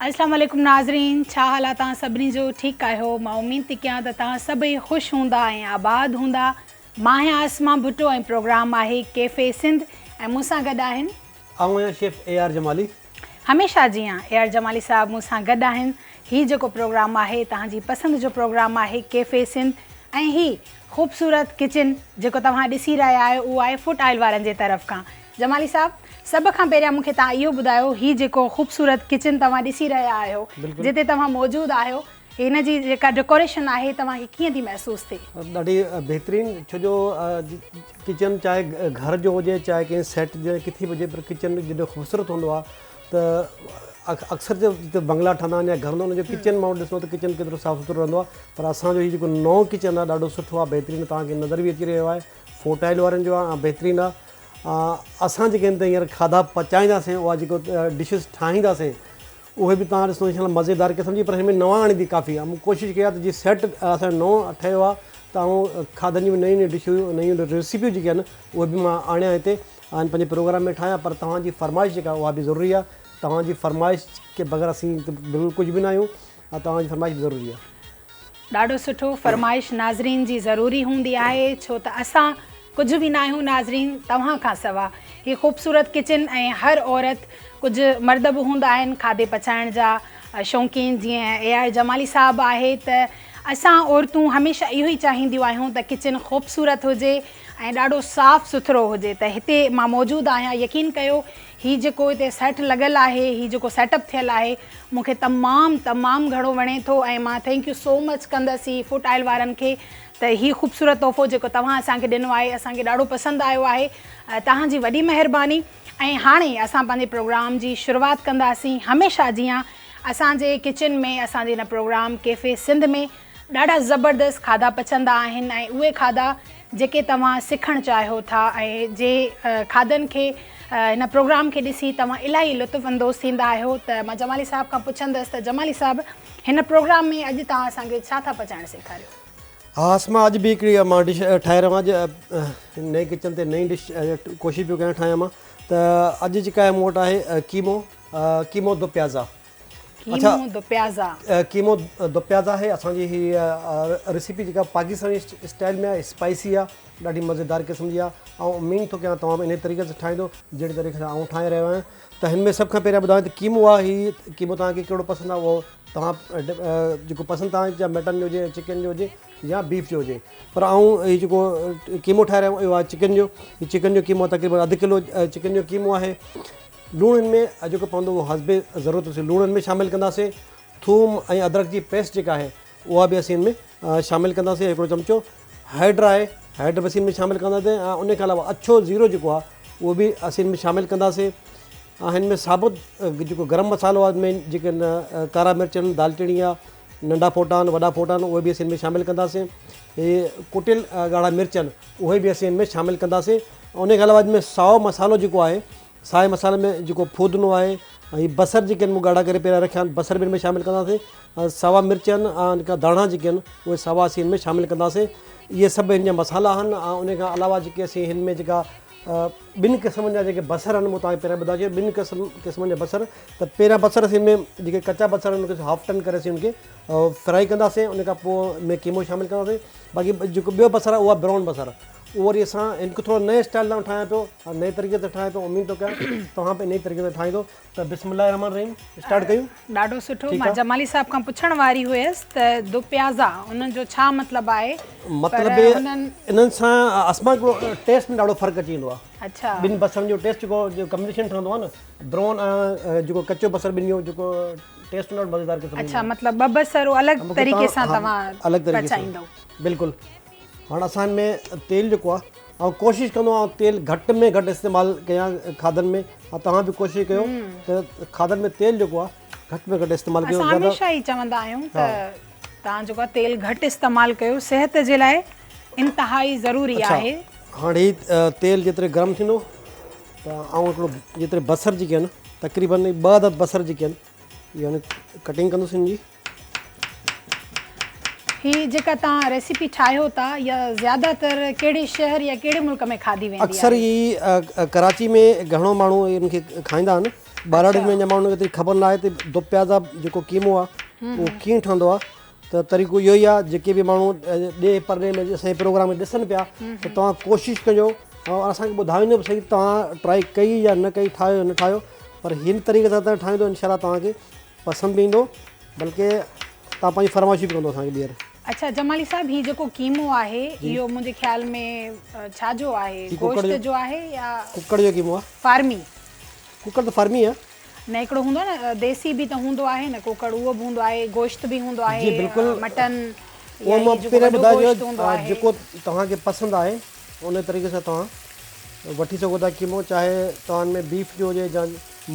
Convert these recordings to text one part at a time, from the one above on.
اسلام عليڪم ناظرين ڇا حال آ توهان سڀني جو ٺيڪ آهيو مان اميد ٿي ڪيان ته توهان سڀئي خوش هوندا ۽ آباد هوندا مان آهيان اسما ڀٽو ۽ پروگرام آهي ڪيفي سنڌ ۽ مون سان گڏ آهن. آئون آهيان شيف اي آر جمالي. هميشه جيان اي آر جمالي صاحب مون سان گڏ آهن هي جيڪو پروگرام آهي توهان جي پسند جو پروگرام آهي ڪيفي سنڌ ۽ هي خوبصورت ڪچن جيڪو توهان ڏسي رهيا آهيو اهو آهي فوٽ آئل وارن جي طرف کان. جمالي صاحب سڀ کان پهريان مون کي توهان اهو ٻڌايو هي جيڪو خوبصورت ڪچن توهان ڏسي رهيا آهيو جتي توهان موجود آهيو هن جي جيڪا ڊيڪوريشن آهي توهان کي ڪيئن ٿي محسوس ٿئي؟ ڏاڍي بهترين ڇو جو ڪچن چاهي گهر جو هجي چاهي ڪنهن سيٽ جو ڪٿي به هجي پر ڪچن جيڏو خوبصورت هوندو آهي ته اڪثر جتي بنگلا ٺهندا آهن يا گهر هوندو آهي ان جو ڪچن ماڻهو ڏسندو ته ڪچن ڪيترو صاف سٿرو رهندو آهي پر اسان جو هي جيڪو نئون ڪچن آهي ڏاڍو سٺو آهي بهترين توهان کي نظر به اچي رهيو آهي فوٽائل وارن جو آهي بهترين آهي اسان جيڪي هن تي هينئر کاڌا پچائينداسين اها جيڪو ڊشز ٺاهينداسين اهي به توهان ڏسندو انشاء الله مزيدار قسم جي پر هن ۾ نوان آڻيندي ڪافي آهي مون ڪوشش ڪئي آهي ته جي سيٽ اسان جو نئون ٺهيو آهي ته آئون کاڌن جون نيون نيون ڊشون نيون ريسيپيون جيڪي آهن اهي به مان آڻيان هتي ۽ پنهنجي پروگرام ۾ ٺاهيان پر توهان جي فرمائش جيڪا اها به ضروري آهي توهان جي فرمائش کي بغير اسين بلڪل ڪجهه به نه آهيون ۽ توهان جي فرمائش به ضروري آهي. ڏاڍو سٺو فرمائش ناظرين جي ضروري هوندي آهي ڇو ته اسان ڪجهه به ناهيون ناظرين توهان کان سوا هي خوبصورت ڪچن ۽ هر عورت ڪجهه مرد به هوندا آهن کاڌي پچائڻ جا شوقين جيئن اي آر جمالي صاحب آهي ته اسان عورتون هميشه اهو ئي چاهينديون آهيون ته ڪچن خوبصورت هجي ۽ ڏاڍو صاف سٿرو هجي ته هتي مان موجود آهيان يقين ڪيو هي جيڪو هتي سيٽ لڳل آهي هي جيڪو سيٽ اپ ٿيل آهي مون کي تمام تمام گهڻو وڻي ٿو ۽ مان thank you سو مچ ڪندس هي فوٽ آئل وارن کي ته هي خوبصورت تحفو جيڪو توهان اسان کي ڏنو آهي اسان کي ڏاڍو پسند آيو آهي توهان جي وڏي مهرباني ۽ هاڻي اسان پنهنجي پروگرام جي شروعات ڪنداسين هميشه جيان اسان جي ڪچن ۾ اسان جي هن پروگرام ڪيفي سنڌ ۾ ڏاڍا زبردست کاڌا پچندا آهن ۽ اهي کاڌا جيڪي توهان سکڻ چاهيو ٿا ۽ جي کاڌن کي هن پروگرام کي ڏسي توهان الاهي لطف اندوز ٿيندا آهيو ته مان جمالي صاحب کان پڇندس ته جمالي صاحب هن پروگرام ۾ اڄ توهان اسان کي ڇا ٿا پچائڻ سيکاريو؟ ها اسما اڄ به هڪڙي مان ڊش ٺاهي رهيو آهيان اڄ نئين ڪچن تي نئين ڊش ڪوشش پيو ڪيان ٺاهيان مان ته اڄ جيڪا آهي مون وٽ آهي قيمو قيمو دو پيازا قيمو دو پيازا. قيمو دو پيازا آهي اسان جي هي ريسيپي جيڪا پاڪستاني اسٽائل ۾ آهي اسپائسي آهي ڏاڍي مزيدار قسم جي آهي آئون اميد ٿو ڪيان توهان به انهي طريقي سان ٺاهيندو جهڙي طريقي سان آئون ٺاهي رهيو آهيان ته هن ۾ سڀ کان پهريان ٻڌايان ته قيمو آهي هي قيمو توهان کي ڪهڙو پسند آهي اهو توهان جيڪو پسند توهان جا مٽن جو هجي چڪن جو هجي يا بيف جو هجي پر آئون هي جيڪو قيمو ٺاهي رهيو آهيان اهو آهي چڪن جو هي چڪن جو قيمو تقريبن اڌ ڪلو چڪن جو قيمو آهي لوڻ هن ۾ جيڪو پوندو اهو حسب ضرورت اسين لوڻ هن ۾ شامل ڪنداسين. ٿوم ۽ ادرڪ جي پيسٽ جيڪا آهي اها به اسين هن ۾ شامل ڪنداسين هڪڙو چمچو هيڊ آهي هيڊ به اسين هن ۾ شامل ڪنداسين ۽ ان کان علاوه اڇو زيرو جيڪو آهي اهو به اسين هن ۾ شامل ڪنداسين ۽ هن ۾ ثابت جيڪو گرم مصالحو آهي ان ۾ جيڪي ڪارا مرچ آهن دالچيني آهي ننڍا ڦوٽا آهن وڏا ڦوٽا آهن اهي به اسين هن ۾ شامل ڪنداسين هي ڪٽيل ڳاڙها مرچ آهن اهي به اسين هن ۾ شامل ڪنداسين ان کان علاوه هن ۾ سائو مصالحو جيڪو آهي سائي مصالحي ۾ جيڪو ڦودنو آهي ۽ بصر جيڪي آهن مون ڳاڙها ڪري پهريان رکيا آهن بصر به ان ۾ شامل ڪنداسين ۽ ساوا مرچ آهن ۽ ان کان ڌاڻا جيڪي آهن اهي ساوا اسين ان ۾ شامل ڪنداسين اهي سڀ هن جا مصالحا آهن ۽ ان کان علاوه جيڪي اسين هن ۾ جيڪا ٻن قسمن جا جيڪي بصر آهن مون توهان کي پهريان ٻڌايو ٻن قسم قسمن جا بصر ته پهريان بصر اسين ان ۾ جيڪي ڪچا بصر آهن ان کي هاف ٽن ڪري اسين ان کي فرائي ڪنداسين ان کان پوء ان ۾ قيمو شامل ڪنداسين باقي جيڪو ٻيو بصر آهي اهو آهي برائون بصر اهو وري اسان هن کي ٿورو نئين اسٽائل سان ٺاهيان پيو ۽ نئين طريقي سان ٺاهيان پيو اميد ٿو ڪيان توهان به انهي طريقي سان ٺاهيندو ته بسم الله الرحمن الرحيم اسٽارٽ ڪيون. ڏاڍو سٺو مان جمالي صاحب کان پڇڻ واري هيس ته دو پيازا انهن جو ڇا مطلب آهي مطلب انهن سان اسمان هڪڙو ٽيسٽ ۾ ڏاڍو فرق اچي ويندو آهي اڇا ٻن بصرن جو ٽيسٽ جيڪو ڪمبينيشن ٺهندو آهي نه برون ۽ جيڪو ڪچو بصر ٻن جو جيڪو ٽيسٽ ڏاڍو مزيدار قسم اڇا مطلب ٻه بصر الڳ طريقي سان توهان الڳ طريقي سان بلڪل هاڻ اسان هن ۾ تيل جيڪو آهي آئون ڪوشش ڪندو آهيان تيل گهٽ ۾ گهٽ استعمال ڪيان کاڌن ۾ ۽ توهان به ڪوشش ڪيو ته کاڌن ۾ تيل جيڪو آهي گهٽ ۾ گهٽ استعمال ڪيو. اسان هميشه ئي چوندا آهيون ته توهان جيڪو آهي تيل گهٽ استعمال ڪيو صحت جي لاء انتهائي ضروري آهي. هاڻ هي تيل جيتري گرم ٿيندو ته آئون هڪڙو جيتري بصر جيڪي آهن تقريبن ٻه عدد بصر جيڪي آهن يعني ڪٽنگ ڪندس هن جي. هي جيڪا توهان ريسيپي ٺاهيو ٿا اها زياده تر ڪهڙي شهر يا ڪهڙي ملڪ ۾ کاڌي ويندي آهي؟ اڪثر هي ڪراچي ۾ گهڻو ماڻهو ان کي کائيندا آهن. ٻهراڙين ۾ اڃا ماڻهن کي ايتري خبر ناهي ته دو پيازا جيڪو قيمو آهي اهو ڪيئن ٺهندو آهي ته طريقو اهو ئي آهي جيڪي به ماڻهو ڏيهه پرڏيهه ۾ اسان جي پروگرام کي ڏسن پيا ته توهان ڪوشش ڪجو ۽ اسان کي ٻڌائيندو به سهي توهان ٽرائي ڪئي يا نه ڪئي ٺاهيو يا نه ٺاهيو پر هن طريقي سان توهان ٺاهيندو انشاء الله توهان کي پسند به ايندو بلڪه توهان پنهنجي فرمائش به ڪندو اسان کي ٻيهر. اڇا جمالي صاحب هي جيڪو قيمو آهي اهو منهنجي خيال ۾ ڇا جو آهي گوشت جو آهي يا ڪڪڙ جو قيمو آهي. فارمي. ڪڪڙ ته فارمي آهي. نه هڪڙو هوندو آهي نه ديسي به ته هوندو آهي نه ڪڪڙ اهو به هوندو آهي گوشت به هوندو آهي جي بلڪل مٽن يا هي جيڪو وڏو گوشت هوندو آهي. جيڪو توهان کي پسند آهي ان طريقي سان توهان وٺي سگهو ٿا قيمو چاهي توهان ۾ بيف جو هجي يا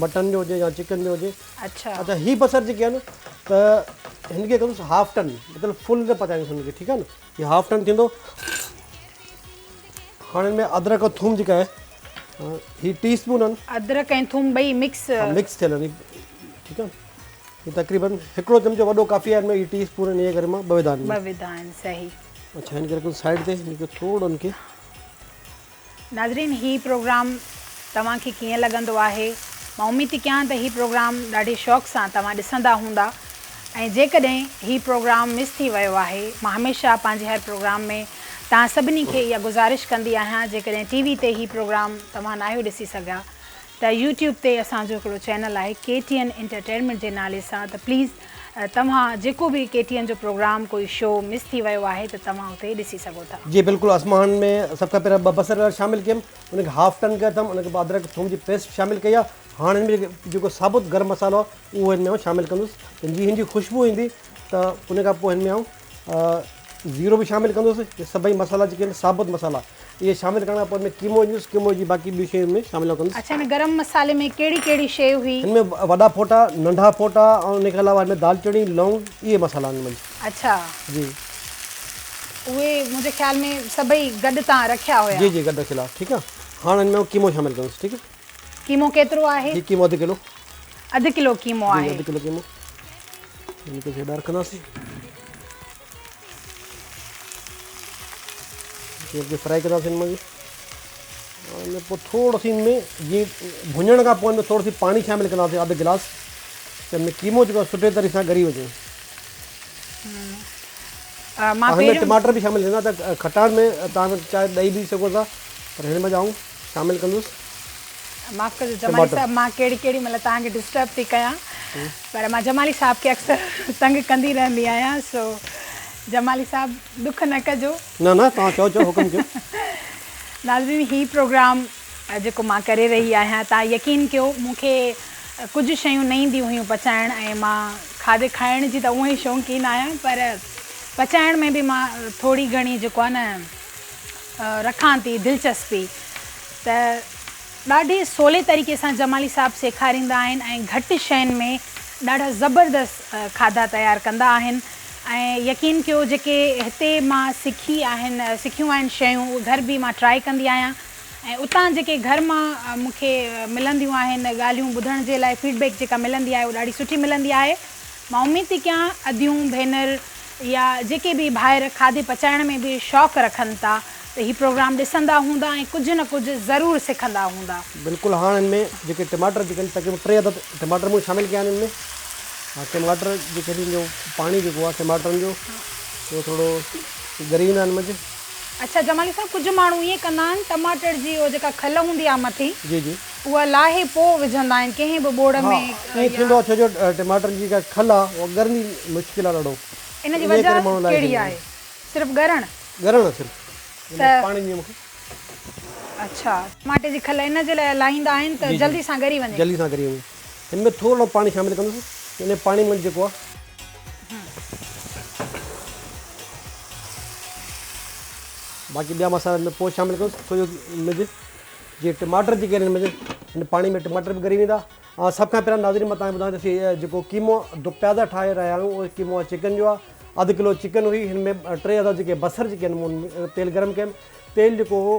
مٽن جو هجي يا چڪن جو هجي. اڇا. اڇا هي بصر جيڪي آهن ته هن کي ڪندس هاف ٽن مطلب فل نه پچائيندس هن کي ٺيڪ آهي نه هي هاف ٽن ٿيندو هاڻي هن ۾ ادرڪ ۽ ٿوم جيڪا آهي هي ٽي اسپون آهن. ادرڪ ۽ ٿوم ٻئي مڪس. ها مڪس ٿيل آهن ٺيڪ آهي هي تقريبن هڪڙو چمچو وڏو ڪافي آهي هن ۾ هي ٽي اسپون آهن ان ڪري مان ٻه وڌا آهن. ٻه وڌا آهن صحيح. اڇا هن کي رکون سائيڊ تي هن کي ٿورو هن کي. ناظرين هي پروگرام توهان کي ڪيئن لڳندو آهي مان اميد ٿي ڪيان ته هي پروگرام ڏاڍي شوق سان توهان ڏسندا هوندا ۽ جيڪڏهن هي پروگرام مس ٿي ويو آهي مان هميشه پنهنجي هر پروگرام ۾ توهان سڀني کي اها گذارش ڪندي آهيان جيڪڏهن ٽي وي تي هي پروگرام توهان ناهيو ڏسي سگهيا ته يوٽيوب تي اسان جو هڪڙو چينل آهي ڪي ٽي اين انٽرٽينمينٽ جي نالي سان ته پليز توهان جيڪو به ڪي ٽي اين جو پروگرام ڪوئي شو مس ٿي ويو آهي ته توهان اتي ڏسي سگهو ٿا. جي بلڪل اسمان ۾ سڀ کان پهريان ٻه بصر شامل ڪيم ان کي هاف ٽن ڪيو اٿم ان کي بعد ادرڪ ٿوم جي پيسٽ شامل ڪئي آهي هاڻ هن ۾ جيڪو ثابت گرم مصالحو آهي اهو هن ۾ آئون شامل ڪندس ته جي هن جي خوشبو ايندي ته ان کان پوء هن ۾ آئون زيرو به شامل ڪندس اهي سڀئي مصالحا جيڪي آهن ثابت مصالحا اهي شامل ڪرڻ کان پوء ان ۾ قيمو وجهندس قيمو وجهي باقي ٻيون شيون ان ۾ شامل ڪندس. اڇا هن گرم مصالحي ۾ ڪهڙي ڪهڙي شيء هئي؟ هن ۾ وڏا ڦوٽا، ننڍا ڦوٽا ۽ ان کان علاوه هن ۾ دالچيني، لونگ اهي مصالحا آهن هن منجهه. اڇا. جي. اهي منهنجي خيال ۾ سڀئي گڏ تان رکيا هيا. جي جي گڏ رکيل آهي ٺيڪ آهي هاڻ هن ۾ آئون قيمو شامل ڪندس ٺيڪ آهي. قيمو ڪيترو آهي؟ هي قيمو اڌ ڪلو. اڌ ڪلو قيمو آهي. جي اڌ ڪلو قيمو. هن کي هيڏانهن رکنداسين. هن کي فرائي ڪنداسين هن ۾ ان پوء ٿورو سي هن ۾ جيئن ڀڃڻ کان پوء هن ۾ ٿورو سي پاڻي شامل ڪنداسين اڌ گلاس ته هن ۾ قيمو جيڪو سٺي طريقي سان ڳري وڃي. مان هن ۾ ٽماٽر به شامل ٿيندا ته کٽاڻ ۾ توهان چاهي ڏهي به سگهو ٿا پر هن ۾ آئون شامل ڪندس. معاف ڪجو جمالي صاحب مان ڪهڙي ڪهڙي مهل توهان کي ڊسٽرب ٿي ڪيان پر مان جمالي صاحب کي اڪثر تنگ ڪندي رهندي آهيان سو جمالي صاحب ڏک نه ڪجو. نه نه توهان چئو چئو حڪم ڪيو. ناظرين هي پروگرام جيڪو مان ڪري رهي آهيان توهان يقين ڪيو مون کي ڪجهه شيون نه اينديون هيون پچائڻ ۽ مان کاڌي کائڻ جي ته اونئن ئي شوقين آهيان پر پچائڻ ۾ به مان ٿوري گهڻي جيڪو آهي نه رکان ٿي دلچسپي ته ڏاڍي سولي طريقي سان جمالي صاحب سيکاريندا آهن ۽ گهٽ شين ۾ ڏاڍا زبردست کاڌا تيار ڪندا آهن ۽ يقين ڪيو جيڪي هتي مان سکي آهن سکيون آهن شيون اهي گهر به مان ٽرائي ڪندي آهيان ۽ اتان جيڪي گهر مان مون کي ملنديون آهن ڳالهيون ٻڌڻ جي لاء فيڊ بيڪ جيڪا ملندي آهي اها ڏاڍي سٺي ملندي آهي مان اميد ٿي ڪيان اديون ڀينر يا جيڪي به ڀائر کاڌي پچائڻ ۾ به شوق رکن ٿا ته هي پروگرام ڏسندا هوندا ۽ ڪجهه نه ڪجهه ضرور سکندا هوندا. بلڪل هاڻ هن ۾ جيڪي ٽماٽر جيڪي آهن تقريبن ٽي عدد ٽماٽر مون شامل ڪيا آهن هن ۾ ها ٽماٽر جيڪي آهن جو پاڻي جيڪو آهي ٽماٽرن جو اهو ٿورو ڳري ويندا آهن منجهه. اڇا جمالي صاحب ڪجهه ماڻهو ائين ڪندا آهن ٽماٽر جي اهو جيڪا کل هوندي آهي مٿي جي جي. اها لاهي پوء وجهندا آهن ڪنهن به ٻوڙ ها ۾ ائين يا. ٿيندو آهي ڇو جو ٽماٽرن جي جيڪا کل آهي اها ڳرندي مشڪل آهي ڏاڍو ان جي انهي وجه ڪري ماڻهو لاهي ڪهڙي ڇڏيندا آهي آهن. صرف ڳرڻ؟ ڳرڻ صرف ان ۾ ته پاڻي ڏيو مونکي. اڇا ٽماٽي جي کل ان جي لاء لاهيندا آهن ته جي جي جلدي سان ڳري وڃي. جلدي سان ڳري وڃي هن ۾ ٿورڙو پاڻي شامل ڪندس ان پاڻي منجهه جيڪو آهي. باقي ٻيا مصالحا هن ۾ پوء شامل ڪندس ڇو جو ان ۾ جيئن ٽماٽر جيڪي آهن هن ۾ هن پاڻي ۾ ٽماٽر به ڳري ويندا ۽ سڀ کان پهريان ناظرين مان توهان کي ٻڌايان ته اسين جيڪو قيمو دو پيازا ٺاهي رهيا آهيون اهو قيمو آهي چڪن جو آهي اڌ ڪلو چڪن هئي هن ۾ ٽي عدد جيڪي بصر جيڪي آهن مون تيل گرم ڪيم تيل جيڪو هو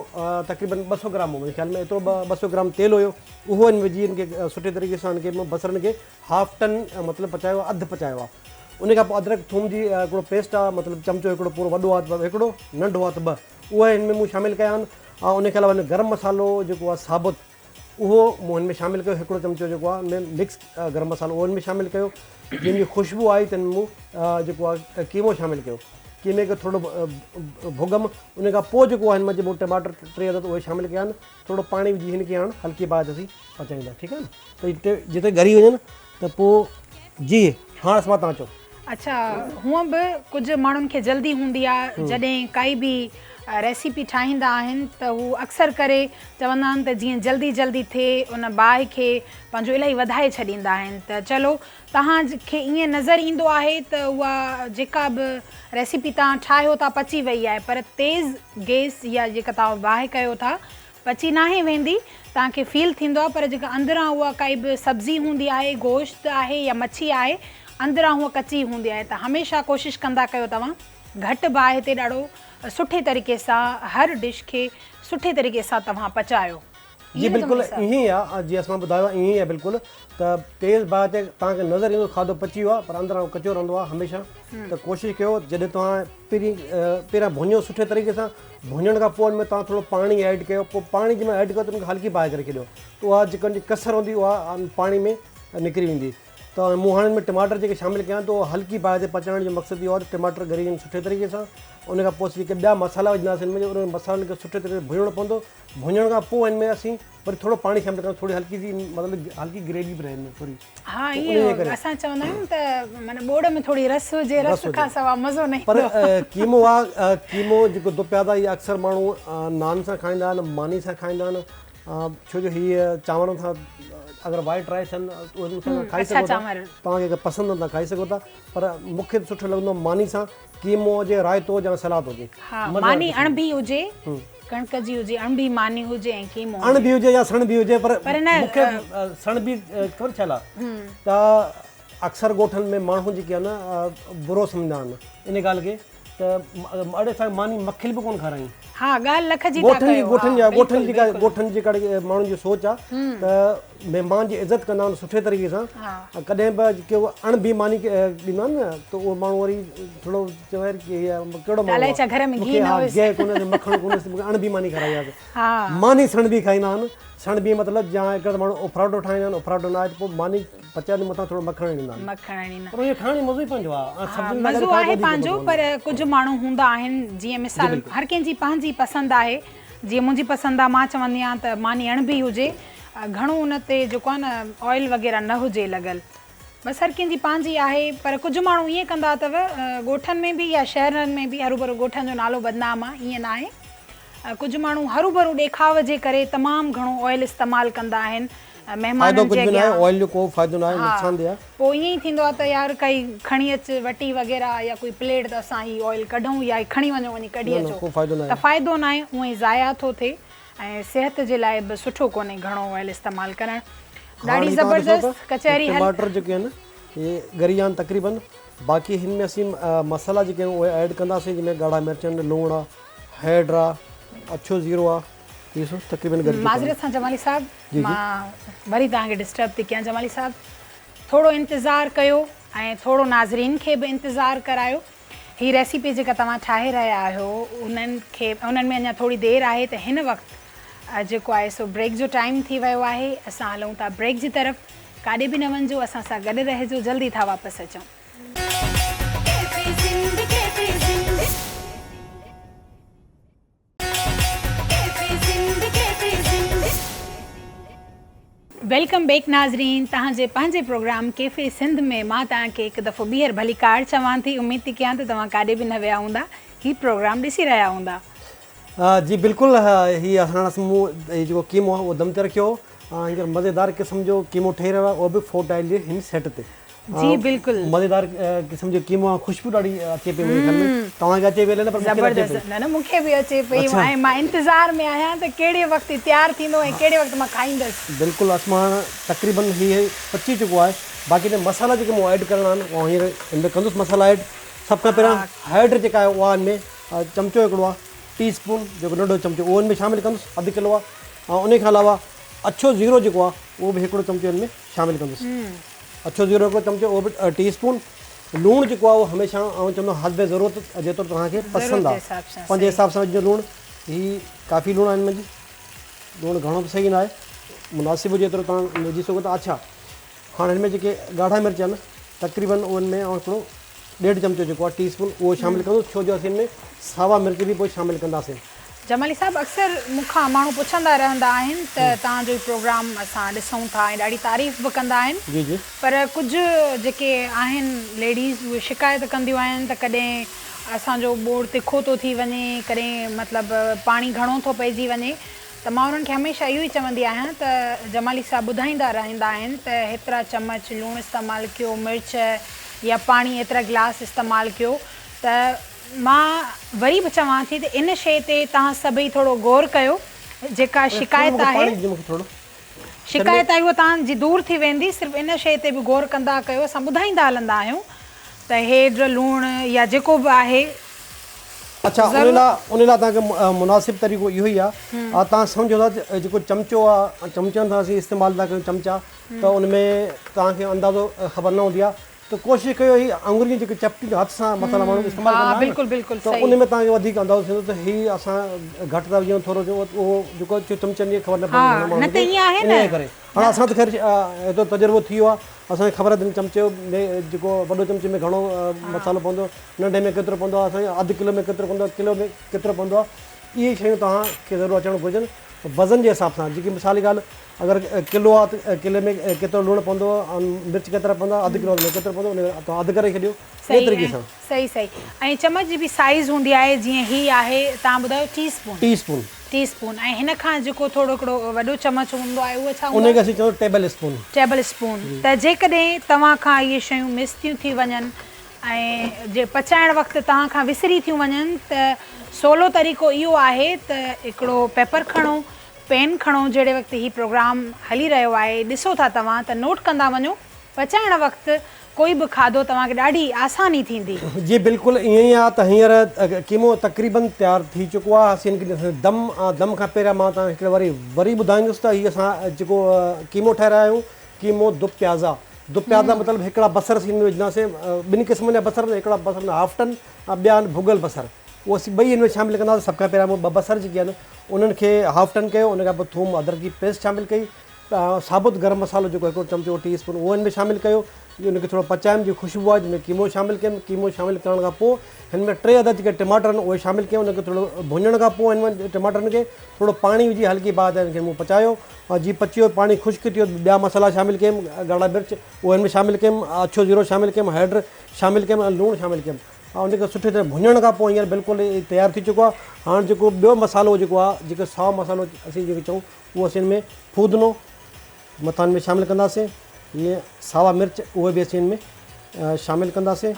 تقريبن ٻه سو گرام هو منهنجي خيال ۾ ايترو ٻه سو گرام تيل هيو اهو هن وجهي هن کي سٺي طريقي سان هن کي بصرن کي هاف ٽن مطلب پچايو اڌ پچايو آهي. ان کان پوء ادرڪ ٿوم جي هڪڙو پيسٽ آهي مطلب چمچو هڪڙو پورو وڏو آهي ته هڪڙو ننڍو آهي ته ٻه اهي هن ۾ مون شامل ڪيا آهن ۽ ان کان علاوه هن گرم مصالحو جيڪو آهي ثابت اهو مون هن ۾ شامل ڪيو هڪڙو چمچو جيڪو آهي ان ۾ مڪس گرم مصالحو اهو هن ۾ شامل ڪيو جنهن جي خوشبو آئي تنهن مون جيڪو آهي قيمو شامل ڪيو قيمي کي ٿورو ڀڳم ان کان پوء جيڪو آهي هن ۾ مون ٽماٽر ٽي عدد اهي شامل ڪيا آهن ٿورو پاڻي وجهي هن کي هاڻ هلڪي باهه تي اسين پچائيندا ٺيڪ آهي نه ته جتي ڳري وڃن ته پوء جي هاڻ اسما تان چئو. اڇا هونء به ڪجهه ماڻهن کي جلدي هوندي آ جڏهن ڪائي به ريسيپي ٺاهيندا آهن ته هو اڪثر ڪري چوندا آهن ته جيئن جلدي جلدي ٿئي ان باهه کي پنهنجو الاهي وڌائي ڇڏيندا آهن ته چلو توهان کي ائين نظر ايندو آهي ته اها جيڪا به ريسيپي توهان ٺاهيو ٿا پچي وئي آهي پر تيز گيس يا جيڪا توهان باهه ڪيو ٿا پچي ناهي ويندي توهان کي فيل ٿيندو آهي پر جيڪا اندران اها ڪائي به سبزي هوندي آهي گوشت آهي يا مڇي آهي اندران هوء ڪچي هوندي آهي ته هميشه ڪوشش ڪندا ڪيو توهان گهٽ باهه تي ڏاڍو سٺي طريقي سان هر ڊش کي سٺي طريقي سان توهان پچايو. جي بلڪل ائين ئي آ جيئن اسان ٻڌايو آ ائين ئي آ بلڪل ته تيز باهه تي توهان کي نظر ايندو کاڌو پچي ويو آ پر اندران ڪچو رهندو آ هميشه ته ڪوشش ڪيو جڏهن توهان پهرين پهريان ڀڃو سٺي طريقي سان ڀڃڻ کان پوء ان ۾ توهان ٿورو پاڻي ايڊ ڪيو پوء پاڻي جنهن مهل ايڊ ڪيو ته ان کي هلڪي باهه ڪري ڇڏيو ته اها جيڪا ان جي ڪسر هوندي اها پاڻي ۾ نڪري ويندي ته مون هاڻي ان ۾ ٽماٽر جيڪي شامل ڪيا آهن ته اهو هلڪي باهه تي پچائڻ جو مقصد اهو آهي ته ٽماٽر ڳري وڃن سٺي طريقي سان ان کان پوء جيڪي ٻيا مصالحا وجهنداسين ان ۾ انهن مصالحن کي سٺي طريقي سان ڀڃڻو پوندو ڀڃڻ کان پوء ان ۾ اسين وري ٿورو پاڻي شامل ڪندا ٿوري هلڪي سي مطلب هلڪي گريوي به رهي ان ۾ ٿوري ها ائين اسان چوندا آهيون ته معنيٰ ٻوڙ ۾ ٿوري رس هجي رس کان سوا مزو نه پر قيمو آ قيمو جيڪو دو پيادا هي اڪثر ماڻهو نان سان کائيندا آهن ماني سان کائيندا آهن ڇو جو هي چانورن سان اگر وائٽ رائس آهن اهي سان کائي سگهو ٿا توهان کي اگر پسند آهن ته کائي سگهو ٿا پر مون کي سٺو لڳندو ماني سان قيمو هجي رائتو هجي يا سلاد هجي ها ماني اڻڀي هجي ڪڻڪ جي هجي اڻڀي ماني هجي ۽ قيمو هجي. اڻڀي هجي يا سڻڀي هجي پر مون کي سڻڀي خبر ڇا لاء ته اڪثر ڳوٺن ۾ ماڻهو جيڪي آهن نه برو سمجهندا آهن ان ڳالهه کي ته اڙي اسان کي ماني مکيل به ڪونه کارائين. ها ڳالهه لک جي ٿا ڪيو ڳوٺن جي ڳوٺن جي ڳوٺن جي ماڻهن جي سوچ آهي ته مهمان جي عزت ڪندا آهن سٺي طريقي سان ڪڏهن به جيڪي اڻ بي ماني ڏيندا آهن نه ته اهو ماڻهو وري ٿورو چوي يار ڪهڙو ماڻهو الائي ڇا گهر ۾ گيهه نه هيس گيهه ڪونه هيس مکڻ ڪونه هيس مونکي اڻ بي ماني کارائي آهي ماني سڻڀي کائيندا آهن سڻڀي مطلب جا هڪڙا ماڻهو اڦراٽو ٺاهيندا آهن اڦراٽو نه آهي ته پوء ماني پچائي ان مٿان ٿورو مکڻ هڻي ڏيندا آهن مکڻ هڻي پر اهو کائڻ جو مزو ئي پنهنجو آهي سبزين سان گڏ مزو آهي پنهنجو پر ڪجهه ماڻهو هوندا آهن جيئن مثال هر ڪنهن جي پنهنجي پسند آهي جيئن منهنجي پسند آ مان چوندي آهيان ته ماني اڻڀي هجي گهڻو ان تي جيڪو آ نه آئل وغيره نه هجي لڳل بس هر ڪنهن جي پنهنجي آهي پر ڪجهه ماڻهو ائين ڪندا اٿو ڳوٺن ۾ به يا شهرن ۾ به هروڀرو ڳوٺن جو نالو بدنام آ ائين ناهي ڪجهه ماڻهو هروڀرو ڏيکاء جي ڪري تمام گهڻو آئل استعمال ڪندا آهن مهمانن جي اڳيان آئل جو ڪو فائدو ناهي نقصان ده آهي. پوء ائين ئي ٿيندو آهي ته يار ڪائي کڻي اچ وٽي وغيره يا ڪوئي پليٽ ته اسان هي آئل ڪڍون يا هي کڻي وڃو وڃي ڪڍي اچو ته فائدو ناهي اونئن ئي ضايع ٿو ٿئي ۽ صحت جي لاء به سٺو ڪونهي گهڻو آئل استعمال ڪرڻ. ڏاڍي زبردست ڪچهري هل. ٽماٽر جيڪي آهن اهي ڳري ويا آهن تقريبن باقي هن ۾ اسين مصالحا جيڪي آهن اهي ايڊ ڪنداسين جنهن ۾ ڳاڙها مرچ آهن لوڻ آهي هيڊ آهي اڇو زيرو آهي اهي سڀ تقريبن ڳري چڪا آهن. معذرت سان جمالي صاحب مان وري توهان کي ڊسٽرب ٿي ڪيان جمالي صاحب ٿورو انتظار ڪيو ۽ ٿورو ناظرين کي به انتظار ڪرايو هي ريسيپي جيڪا توهان ٺاهي رهيا آهيو انهن کي انهن ۾ اڃا ٿوري دير آهي ته هن وقت جيڪو آهي سو بريڪ جو ٽائيم ٿي ويو آهي اسان هلون ٿا بريڪ جي طرف ڪاڏي به نه وڃجو اسان سان گڏ رهجو جلدي ٿا واپس اچون. Welcome back ناظرين توهان جي پنهنجي پروگرام ڪيفي سنڌ ۾ مان توهان کي هڪ دفعو ٻيهر ڀليڪار چوان ٿي اميد ٿي ڪيان ته توهان ڪاڏي به نه ويا هوندا هي پروگرام ڏسي رهيا هوندا. جي بلڪل هي اسان مون هي جيڪو قيمو آهي اهو دم تي رکيو هو هينئر مزيدار قسم جو قيمو ٺهي رهيو آهي اهو به فور ٽائل جي هن سيٽ تي جي بلڪل. مزيدار قسم جو قيمو آ خوشبو ڏاڍي اچي پئي منهنجي خيال ۾ توهان کي اچي پئي الائي نه پر مون کي ته اچي پئي. زبردست نه نه مون کي به اچي پئي ۽ مان انتظار ۾ آهيان ته ڪهڙي وقت هي تيار ٿيندو ۽ ڪهڙي وقت مان کائيندس. بلڪل اسما هاڻ تقريبن هي پچي چڪو آهي باقي هن مصالحا جيڪي مون ايڊ ڪرڻا آهن اها هينئر هن ۾ ڪندس مصالحا ايڊ سڀ کان پهريان هيڊ جيڪا آهي اها هن ۾ چمچو هڪڙو آهي ٽي اسپون جيڪو ننڍو چمچو اهو هن ۾ شامل ڪندس اڌ ڪلو آهي ۽ ان کان علاوه اڇو زيرو جيڪو آهي اهو به هڪڙو چمچو هن ۾ شامل ڪندس. اڇو زيرو هڪڙو چمچو اهو به ٽي اسپون. لوڻ جيڪو آهي اهو هميشه آئون چوندو آهيان حسب ضرورت جيترو توهان کي پسند آهي پنهنجي حساب سان وجهجو لوڻ. هي ڪافي لوڻ آهي هن منجهه، لوڻ گهڻو به صحيح ناهي، مناسب هجي ايترو توهان وجهي سگهو ٿا. اڇا هاڻي هن ۾ جيڪي ڳاڙها مرچ آهن تقريبن انهن ۾ آئون هڪڙو ڏيڍ چمچو جيڪو آهي ٽي اسپون اهو شامل ڪندس ڇو جو اسين هن ۾ ساوا مرچ به پوء شامل ڪنداسين. جمالي صاحب اڪثر مون کان ماڻهو پڇندا رهندا آهن ته توهان جو هي پروگرام اسان ڏسون ٿا ۽ ڏاڍي تعريف به ڪندا آهن جي جي. پر ڪجهه جيڪي آهن ليڊيز اهي شڪايت ڪنديون آهن ته ڪڏهن اسان جو ٻوڙ تکو ٿو ٿي وڃي ڪڏهن مطلب پاڻي گهڻو ٿو پئجي وڃي ته مان انهن کي هميشه اهو ئي چوندي آهيان ته جمالي صاحب ٻڌائيندا رهندا آهن ته هيترا چمچ لوڻ استعمال ڪيو مرچ يا پاڻي ايترا گلاس استعمال ڪيو ته مان وري به چوان ٿي ته ان شيء تي توهان سڀئي ٿورو غور ڪيو جيڪا شڪايت آهي شڪايت آهي اها توهان جي دور ٿي ويندي صرف ان شيء تي به غور ڪندا ڪيو اسان ٻڌائيندا هلندا آهيون ته هيڊ لوڻ يا جيڪو به آهي اڇا ان لاء ان لاء توهان کي مناسب طريقو اهو ئي آهي توهان سمجهو ٿا جيڪو چمچو آهي چمچن سان اسين استعمال ٿا ڪيون چمچا ته ان ۾ توهان کي اندازو خبر نه هوندي آهي ته ڪوشش ڪيو هي آڱرين جيڪي چپٽيون هٿ سان مصالحا ماڻهو استعمال ڪندا آهن بلڪل ته ان ۾ توهان کي وڌيڪ اندازو ٿيندو ته هي اسان گهٽ ٿا وجهون ٿورو جو اهو جيڪو چمچن جي خبر نه پوندي گهڻن ماڻهن کي انهي ڪري هاڻي اسان ته خير ايترو تجربو ٿي ويو آهي اسان کي خبر آهي ته چمچي ۾ جيڪو وڏو چمچي ۾ گهڻو مصالحو پوندو ننڍي ۾ ڪيترو پوندو آهي اسان کي اڌ ڪلو ۾ ڪيترو پوندو آهي ڪلو ۾ ڪيترو پوندو آهي اهي شيون توهان کي ضرور اچڻ گهرجن وزن جي حساب سان جيڪي مثال جي ڳالهه اگر ڪلو آ ته ڪلي ۾ ڪيترو لوڻ پوندو ۽ مرچ ڪيترا پوندا اڌ ڪلو ۾ ڪيترو پوندو ان توهان اڌ ڪري ڇڏيو ان طريقي سان. صحيح صحيح ۽ چمچ جي به سائيز هوندي آهي جيئن هي آهي توهان ٻڌايو ٽي اسپون. ٽي اسپون. ٽي اسپون ۽ هن کان جيڪو ٿورو هڪڙو وڏو چمچ هوندو آهي اهو ڇا هوندو آهي؟ ان کي اسين چوندا آهيون ٽيبل اسپون. ٽيبل اسپون ته جيڪڏهن توهان کان اهي شيون مس ٿيون ٿي وڃن ۽ جي پچائڻ وقت توهان کان وسري ٿيون وڃن ته سولو طريقو اهو آهي ته هڪڙو پيپر کڻو پين کڻو جهڙي وقت هي پروگرام هلي رهيو آهي ڏسو ٿا توهان ته نوٽ ڪندا وڃو پچائڻ وقت ڪوئي به کاڌو توهان کي ڏاڍي آساني ٿيندي. جي بلڪل ائين ئي آ ته هينئر قيمو تقريبن تيار ٿي چڪو آ اسين هن کي دم دم کان پهريان مان توهان کي هڪڙي واري وري ٻڌائيندس ته هي اسان جيڪو قيمو ٺاهي رهيا آهيون قيمو دو پيازا دو پيازا مطلب هڪڙا بصر اسين هن ۾ وجهنداسين ٻن قسمن جا بصر هڪڙا بصر هاف ٽن ۽ ٻيا آهن ڀڳل بصر اهو اسين ٻئي هن ۾ شامل ڪنداسين سڀ کان پهريان مون ٻه بصر جيڪي آهن انهن کي هاف ٽن ڪيو ان کان پوء ٿوم ادرڪ جي پيسٽ شامل ڪئي ثابت گرم مصالحو جيڪو هڪڙو چمچو ٽي اسپون اهو هن ۾ شامل ڪيو ان کي ٿورو پچايم جي خوشبو آئي جنهن ۾ قيمو شامل ڪيم قيمو شامل ڪرڻ کان پوء هن ۾ ٽي عدد جيڪي ٽماٽر آهن اهي شامل ڪيم ان کي ٿورو ڀڃڻ کان پوء هن ۾ ٽماٽرن کي ٿورو پاڻي وجهي هلڪي باهه تي هن کي مون پچايو ۽ جي پچي ويو پاڻي خشڪ ٿي ويو ٻيا مصالحا شامل ڪيم ڳاڙها مرچ اهي هن ۾ شامل ڪيم اڇو زيرو شامل ڪيم هيڊ شامل ڪيم ۽ لوڻ شامل ڪيم ۽ ان کي سٺي طرح ڀڃڻ کان پوء هينئر بلڪل تيار ٿي چڪو آهي هاڻ جيڪو ٻيو مصالحو جيڪو آهي جيڪو سائو مصالحو اسين جيڪو چئون اهو اسين هن ۾ ڦودنو مٿان هن ۾ شامل ڪنداسين جيئن ساوا مرچ اهي به اسين هن ۾ شامل ڪنداسين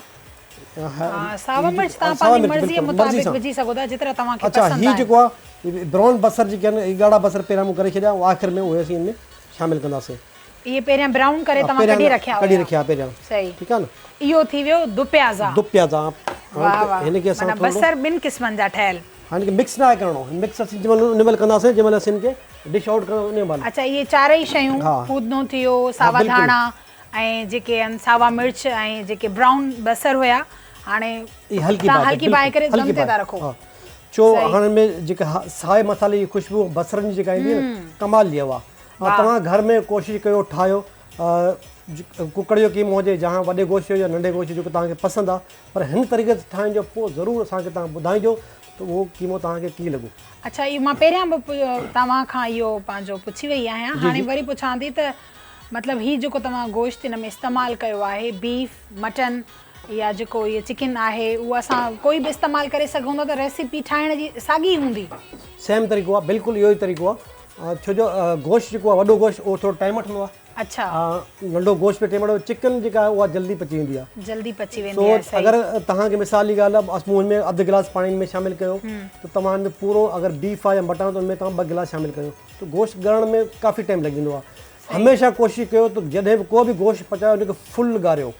ساوا مرچ توهان پنهنجي مرضي مطابق وجهي سگهو ٿا جيترا توهان کي پسند آهن. اڇا هي جيڪو آهي برائون بصر جيڪي آهن هي ڳاڙها بصر پهريان مون ڪري ڇڏيا آخر ۾ اهي اسين هن ۾ شامل ڪنداسين. اهي پهريان برائون ڪري توهان ڪڍي رکيا هيا. ڪڍي رکيا پهريان. صحيح. ٺيڪ آهي نه. اهو ٿي ويو دو پيازا. دو پيازا. واه واه. هن کي اسان معنيٰ بصر ٻن قسمن جا ٺهيل. هاڻي هن کي مڪس ناهي ڪرڻو. مڪس اسين جنهن مهل ان مهل ڪنداسين جنهن مهل اسين هن کي ڊش آئوٽ ڪنداسين ان مهل. اڇا اهي چارئي شيون ڦودنو ٿي ويو ساوا ڌاڻا ۽ جيڪي آهن ساوا مرچ ۽ جيڪي برائون بصر هيا هاڻي توهان هلڪي باهه ڪري دم تي ٿا رکو. ڇو هاڻي هن ۾ جيڪا سائي مصالحي جي خوشبو بصرن جي جيڪا ايندي نه ڪمال جي اها. توهان گهر ۾ ڪوشش ڪيو ٺاهيو ڪڪڙ جو قيمو هجي جهان وڏي گوشت جو يا ننڍي گوشت جو جيڪو توهان کي پسند آهي پر هن طريقي سان ٺاهجو پوء ضرور اسان کي توهان ٻڌائجو ته اهو قيمو توهان کي ڪيئن لڳو. اڇا اهو مان پهريان به توهان کان اهو پنهنجو پڇي وئي آهيان هاڻي وري پڇان ٿي ته مطلب هي جيڪو توهان گوشت هن ۾ استعمال ڪيو آهي بيف مٽن يا جيڪو هي چڪن آهي اهو اسان ڪوئي به استعمال ڪري سگهون ٿا ته ريسيپي ٺاهڻ جي ساڳي هوندي. سيم طريقو آهي بلڪل اهو ئي طريقو آهي ڇو جو گوشت جيڪو آهي وڏو گوشت اهو ٿورو ٽائيم وٺندو آهي. اڇا. ننڍو گوشت به ٽائيم وٺندو آهي چڪن جيڪا آهي اها جلدي پچي ويندي آهي. جلدي پچي ويندي آهي صحيح. اگر توهان کي مثال جي ڳالهه آهي مون هن ۾ اڌ گلاس پاڻي هن ۾ شامل ڪيو ته توهان هن ۾ پورو اگر بيف آهي يا مٽن آهي ته ان ۾ توهان ٻه گلاس شامل ڪيو ته گوشت ڳرڻ ۾ ڪافي ٽائيم لڳي ويندو آهي. هميشه ڪوشش ڪيو ته جڏهن به ڪو به گوشت پچايو ان کي فل ڳاريو.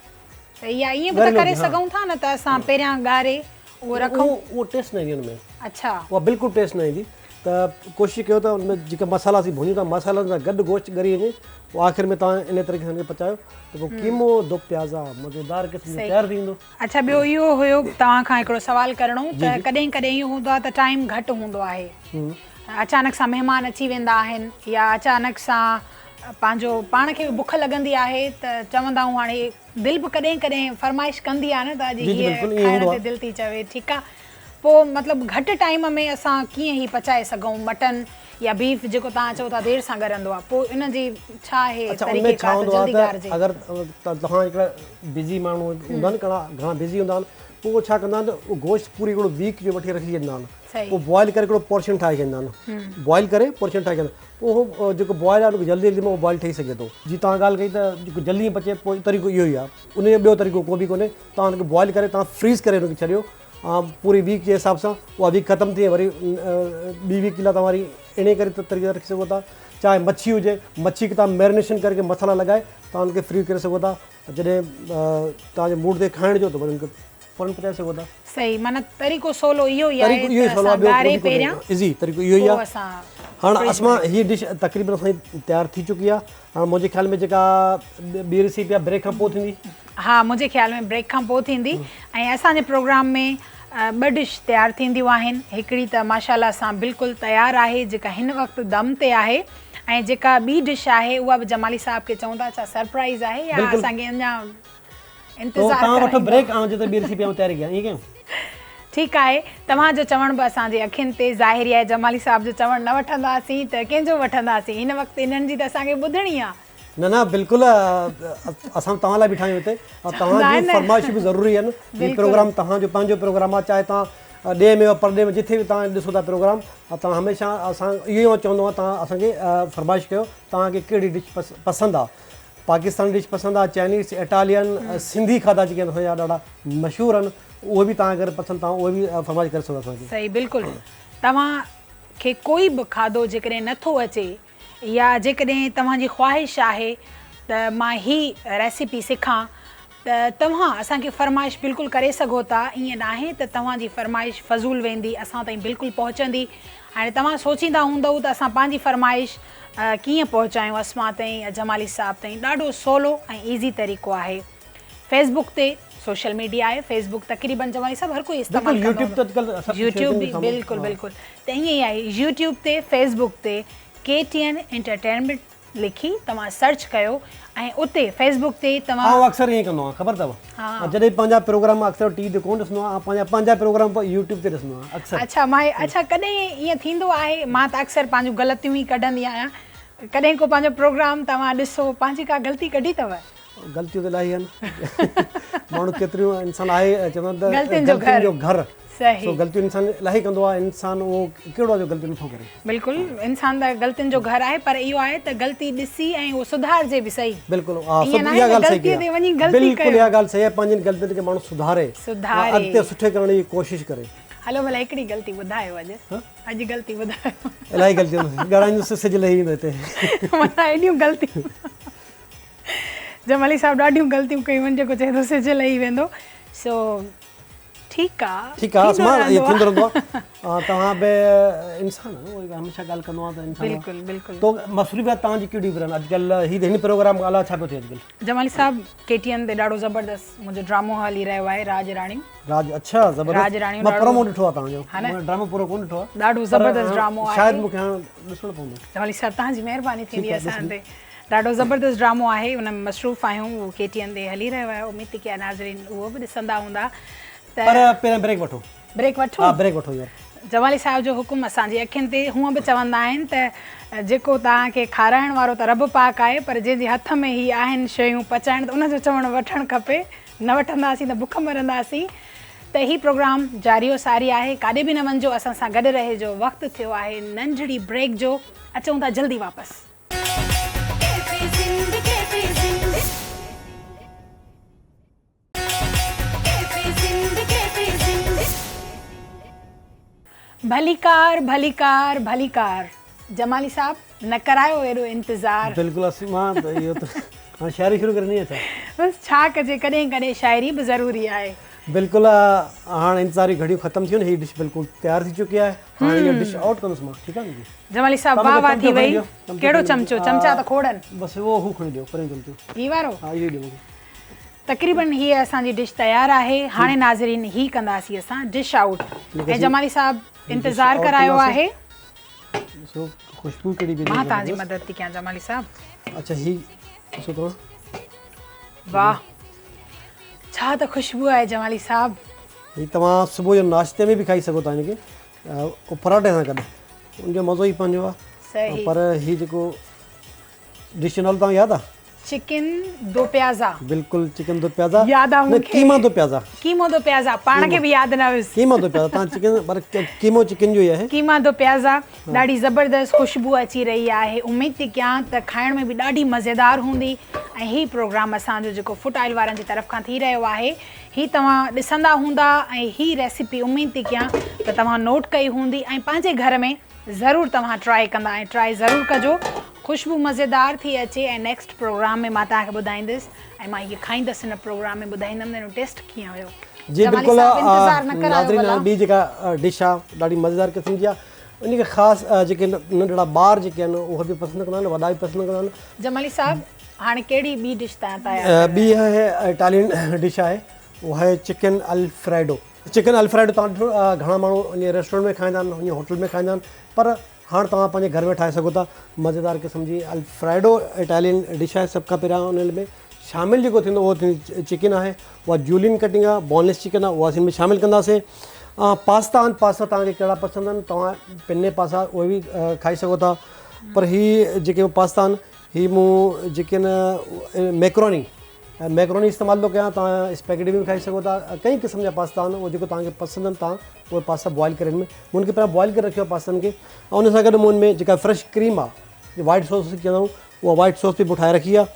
صحيح يا ائين به ته ڪري سگهون ٿا نه ته اسان پهريان ڳاري اهو رکون. اهو ٽيسٽ نه ايندي ان ۾. اڇا. اها بلڪل ٽيسٽ نه ايندي. ته ڪوشش ڪيو ته ان ۾ جيڪا مصالحا اسين ڀڃون ٿا مصالحن سان گڏ گوشت ڳري وڃي پوء آخر ۾ توهان ان طريقي سان ان کي پچايو ته پوء قيمو دو پيازا مزيدار قسم جو تيار ٿي ويندو. اڇا ٻيو اهو هيو توهان کان هڪڙو سوال ڪرڻو ته ڪڏهن ڪڏهن اهو هوندو آهي ته ٽائيم گهٽ هوندو آهي اچانڪ سان مهمان اچي ويندا آهن يا اچانڪ سان پنهنجو پاڻ کي به بک لڳندي آهي ته چوندا آهيون هاڻي دل به ڪڏهن ڪڏهن فرمائش ڪندي آهي نه ته اڄ هيء کائڻ تي دل ٿي چوي ٺيڪ آهي پوء مطلب گهٽ ٽائيم ۾ اسان ڪيئن هي پچائي سگهون مٽن يا بيف جيڪو توهان چئو ٿا دير سان ڳرندو آهي پوء ان جي ڇا آهي اڇا ان ۾ طريقي ڇا ڪار ته هوندو آهي جلدي ته ڳارجي. اگر توهان هڪڙا بزي ماڻهو هوندا آهن گهڻا گهڻا بزي هوندا آهن پوء اهو ڇا ڪندا آهن ته اهو گوشت پوري هڪڙو ويڪ جو وٺي رکي ڇڏيندا آهن پوء بوائل ڪري هڪڙو پورشن ٺاهي ڇڏيندا آهن بوائل ڪري پورشن ٺاهي ڇڏيندا آهن پوء اهو جيڪو بوائل آهي ان کي جلدي جلدي ۾ اهو بوائل ٺهي سگهي ٿو جي توهان ڳالهه ڪئي ته جيڪو جلدي پچي پوء طريقو اهو ئي آهي ان جو ٻيو طريقو ڪو به ڪونهي توهان ان کي بوائل ڪري توهان فريز ڪري ان کي ڇڏيو پوري ويڪ جي حساب سان اها ويڪ ختم ٿئي وري ٻي ويڪ لاء توهان وري انهي ڪري طريقي سان رکي سگهو ٿا چاهي مڇي هجي مڇي کي توهان ميرينيشن ڪري مصالحا لڳائي توهان ان کي فري ڪري سگهو ٿا جڏهن توهان جو موڊ ٿئي کائڻ جو ته وري ان کي فورن پچائي سگهو ٿا. صحيح معنيٰ طريقو سولو اهو ئي آهي ته اسان ڳاري پهريان ايزي طريقو اهو ئي آهي هاڻ اسما هي ڊش تقريبن اسان جي تيار ٿي چڪي آهي هاڻ منهنجي خيال ۾ جيڪا ٻي ريسيپي آهي بريڪ کان پوء ٿيندي. ها منهنجي خيال ۾ بريڪ کان پوء ٿيندي ۽ اسان جي پروگرام ۾ ٻه ڊش تيار ٿينديون آهن هڪڙي ته ماشاء الله سان بلڪل تيار آهي جيڪا هن وقت دم تي آهي ۽ جيڪا ٻي ڊش آهي اها به جمالي صاحب کي چئون ٿا ڇا سرپرائز آهي يا اسان کي اڃا انتظار توهان وٺو بريڪ آئون جتي ٻي ريسيپي آئون تياري ڪيان ائين ڪيون. ٺيڪ آهي توهان جو چوڻ به اسان جي اکين تي ظاهر ئي آهي جمالي صاحب جو چوڻ نه وٺنداسين ته ڪنهن جو وٺنداسين هن وقت انهن جي ته اسان کي ٻڌڻي آهي. نه نه بلڪل اسان توهان لاء بيٺا آهيون هتي توهان جون فرمائشون به ضروري آهن هي پروگرام توهان جو پنهنجو پروگرام آهي چاهي توهان ڏيهه ۾ پرڏيهه ۾ جٿي به توهان ڏسو ٿا پروگرام توهان هميشه اسان اهو ئي چوندو آهيان توهان اسان کي فرمائش ڪيو توهان کي ڪهڙي ڊش پسند آهي پاڪستاني ڊش پسند آهي چائنيز اٽالين سنڌي کاڌا جيڪي آهن اسان جا ڏاڍا مشهور آهن اهي به توهان اگر پسند توهان اهي به فرمائش ڪري سگهو ٿا اسان کي. صحيح بلڪل توهان کي ڪوئي به کاڌو جيڪڏهن نٿو اچي يا جيڪڏهن توهان جي خواهش آهي ته مان هي ريسيپي سکان ته توهان اسان کي فرمائش بلڪل ڪري سگهو ٿا ائين ناهي ته توهان جي فرمائش فضول ويندي اسان تائين بلڪل پهچندي هاڻي توهان سوچيندا هوندؤ ته اسان پنهنجي فرمائش ڪيئن پهچايون اسما تائين يا جمالي صاحب تائين ڏاڍو سولو ۽ ايزي طريقو آهي فيس بڪ تي سوشل ميڊيا آهي فيس بڪ تقريبن جمالي صاحب هر ڪوئي استعمال ڪندو هوندو يوٽيوب به بلڪل بلڪل ته ائين ئي آهي يوٽيوب تي فيس بڪ تي ڪي ٽي اين انٽرٽينمينٽ لکي توهان سرچ ڪيو ۽ اتي فيس بڪ تي توهان آئون اڪثر ائين ڪندو آهيان خبر اٿو جڏهن پنهنجا پروگرام اڪثر ٽي وي تي ڪونه ڏسندو آهيان پنهنجا پنهنجا پروگرام يوٽيوب تي ڏسندو آهيان اڪثر. اڇا مان اڇا ڪڏهن ائين ٿيندو آهي مان ته اڪثر پنهنجون غلطيون ئي ڪڍندي آهيان ڪڏهن ڪو پنهنجو پروگرام توهان ڏسو پنهنجي ڪا غلطي ڪڍي اٿو. غلطيون ته الاهي آهن ماڻهو ڪيتريون انسان آهي چوندا آهن ته غلطين جو گهر سو غلطيون انسان الاهي ڪندو آهي انسان اهو ڪهڙو آهي جو غلطيون نٿو ڪري. بلڪل انسان ته غلطين جو گهر آهي پر اهو آهي ته غلطي ڏسي ۽ اهو سڌارجي به صحيح. بلڪل ها اها ڳالهه صحيح ڪئي آهي بلڪل اها ڳالهه صحيح آهي پنهنجين غلطين کي ماڻهو سڌاري اڳتي سٺي ڪرڻ جي ڪوشش ڪري. هلو ڀلا هڪڙي غلطي ٻڌايو اڄ اڄ غلطي ٻڌايو. الاهي غلطيون ڳڻائيندس سج لهي ويندو هتي. معنيٰ ايڏيون غلطيون. جمالي صاحب ڏاڍيون غلطيون ڪيون آهن جيڪو چئي ٿو سج لهي ويندو سو ٺيڪ آ ٺيڪ آ اسما اهو ٿيندو رهندو آ توهان به انسان آهيو اهو هميشه ڳالهه ڪندو آهيان ته انسان بلڪل بلڪل تو مصروفيات توهان جي ڪهڙيون به رهن اڄڪلهه هي هن پروگرام کان علاوه ڇا پيو ٿئي اڄڪلهه؟ جمالي صاحب ڪي ٽي اين تي ڏاڍو زبردست منهنجو ڊرامو هلي رهيو آهي راڄ راڻيون. راڄ اڇا زبردست راڄ راڻيون مان پرومو ڏٺو آ توهان جو مان ڊرامو پورو ڪونه ڏٺو آ ڏاڍو زبردست ڊرامو آهي شايد مون کي هاڻ ڏسڻو پوندو. جمالي صاحب توهان جي مهرباني ٿيندي اسان تي. ڏاڍو زبردست ڊرامو آهي ان ۾ مصروف آهيون اهو ڪي ٽي اين تي هلي رهيو آهي اميد ٿي ڪيان ناظرين اهو به ڏسندا هوندا ته پر پهريان بريڪ وٺو بريڪ وٺو ها بريڪ وٺو يار جمالي صاحب جو حڪم اسان جي اکين تي هونء به چوندا آهن ته جيڪو توهان کي کارائڻ وارو ته رب پاڪ آهي پر جنهن جي هٿ ۾ هي آهن شيون پچائڻ ته ان جو چوڻ وٺڻ کپي نه وٺنداسين ته بک مرنداسين ته هي پروگرام جاري و ساري آهي ڪاڏي به نه وڃجو اسان سان گڏ رهجو وقت ٿيو آهي ننڍڙي بريڪ جو اچون ٿا جلدي واپس. ڀليڪار ڀليڪار ڀليڪار جمالي صاحب نه ڪرايو ايڏو انتظار. بلڪل اسين مان ته اهو ته هاڻي شاعري شروع ڪرڻي آهي ڇا. بس ڇا ڪجي ڪڏهن ڪڏهن شاعري به ضروري آهي. بلڪل هاڻ انتظاري گهڙيون ختم ٿيون هي ڊش بلڪل تيار ٿي چڪي آهي هاڻ اها ڊش آئوٽ ڪندس مان ٺيڪ آهي نه جي. جمالي صاحب توهان واھ مونکي واھ ٿي چمچو کڻي وئي ڏيو چمچو ڪهڙو کڻي ڏيو چمچو چمچا ته کوڙ آهن. بس اهو هو کڻي ڏيو پريون چمچو. هي وارو. ها اهو ئي ڏيو مونکي. تقريبن هي اسان جي ڊش تيار آهي هاڻي ناظرين هي ڪنداسين اسان ڊش آئوٽ ۽ جمالي صاحب انتظار ڪرايو آهي. ڏسو خوشبو ڪهڙي پئي مان توهان جي مدد ٿي ڪيان جمالي صاحب. اڇا هي ڏسو توهان. واھ ڇا ته خوشبو آهي جمالي صاحب. هي توهان صبح جو ناشتي ۾ به کائي سگهو ٿا هن کي پراٺي سان گڏ ان جو مزو ئي پنهنجو آهي پر هي جيڪو ڊش جو نالو توهان کي ياد آهي؟ چڪن دو پيازا. بلڪل چڪن دو پيازا ياد آ مونکي. قيما دو پيازا. قيمو دو پيازا پاڻ کي به ياد نه هيس. قيما دو پيازا تان چڪن پر قيمو چڪن جو ئي آهي. قيما دو پيازا ڏاڍي زبردست خوشبو اچي رهي آهي اميد ٿي ڪيان ته کائڻ ۾ به ڏاڍي مزيدار هوندي ۽ هي پروگرام اسان جو جيڪو فوڊ آئل وارن جي طرف کان ٿي رهيو آهي هي توهان ڏسندا هوندا ۽ هي ريسيپي اميد ٿي ڪيان ته توهان نوٽ ڪئي هوندي ۽ پنهنجي گهر ۾ ضرور توهان ٽرائي ڪندا ۽ ٽرائي ضرور ڪجو خوشبو مزيدار ٿي اچي ۽ نيڪسٽ پروگرام ۾ مان توهان کي ٻڌائيندس ۽ مان هيء کائيندس ان پروگرام ۾ ٻڌائيندم ته ان جو ٽيسٽ ڪيئن هيو جي جمالي بلڪل صاحب انتظار نه ڪرايو ناظرين ڀلا. هاڻي ٻي جيڪا ڊش آ ڏاڍي مزيدار قسم جي آ ان کي خاص جيڪي ننڍڙا ٻار جيڪي آهن اهي به پسند ڪندا آهن وڏا به پسند ڪندا آهن. جمالي صاحب هاڻي ڪهڙي ٻي ڊش توهان تيار ڪري ٻي آهي اٽالين ڊش آهي اها آهي چڪن الفريڊو چڪن الفريڊو توهان ڏٺو گهڻا ماڻهو ائين ريسٽورنٽ ۾ کائيندا آهن ائين هوٽل ۾ کائيندا آهن پر هاڻ توهان پنهنجي گهر ۾ ٺاهي سگهو ٿا مزيدار قسم جي الفريڊو اٽالين ڊش آهي سڀ کان پهريان ان ۾ شامل جيڪو ٿيندو اهو ٿيندو چڪن آهي اها جولين ڪٽنگ آهي بونليس چڪن آهي اها اسين ۾ شامل ڪنداسين پاستا آهن پاستا توهان کي ڪهڙا پسند آهن توهان پني پاستا اهي به کائي سگهو ٿا پر هي جيڪي پاستا آهن هي مون جيڪي آهن ميڪروني ميڪروني استعمال ٿو ڪيان توهان اسپيگٽي به کائي سگهو ٿا ڪئي قسم جا پاستا آهن اهو جيڪو توهان کي پسند آهن توهان اهي پاستا بوائل ڪري ان ۾ مون ان کي پهريان بوائل ڪري رکيو آهي پاستن کي ۽ ان سان گڏ مون ان ۾ جيڪا فريش ڪريم آهي وائٽ سوس چوندا آهيون اها وائٽ سوس به ٺاهي رکي آهي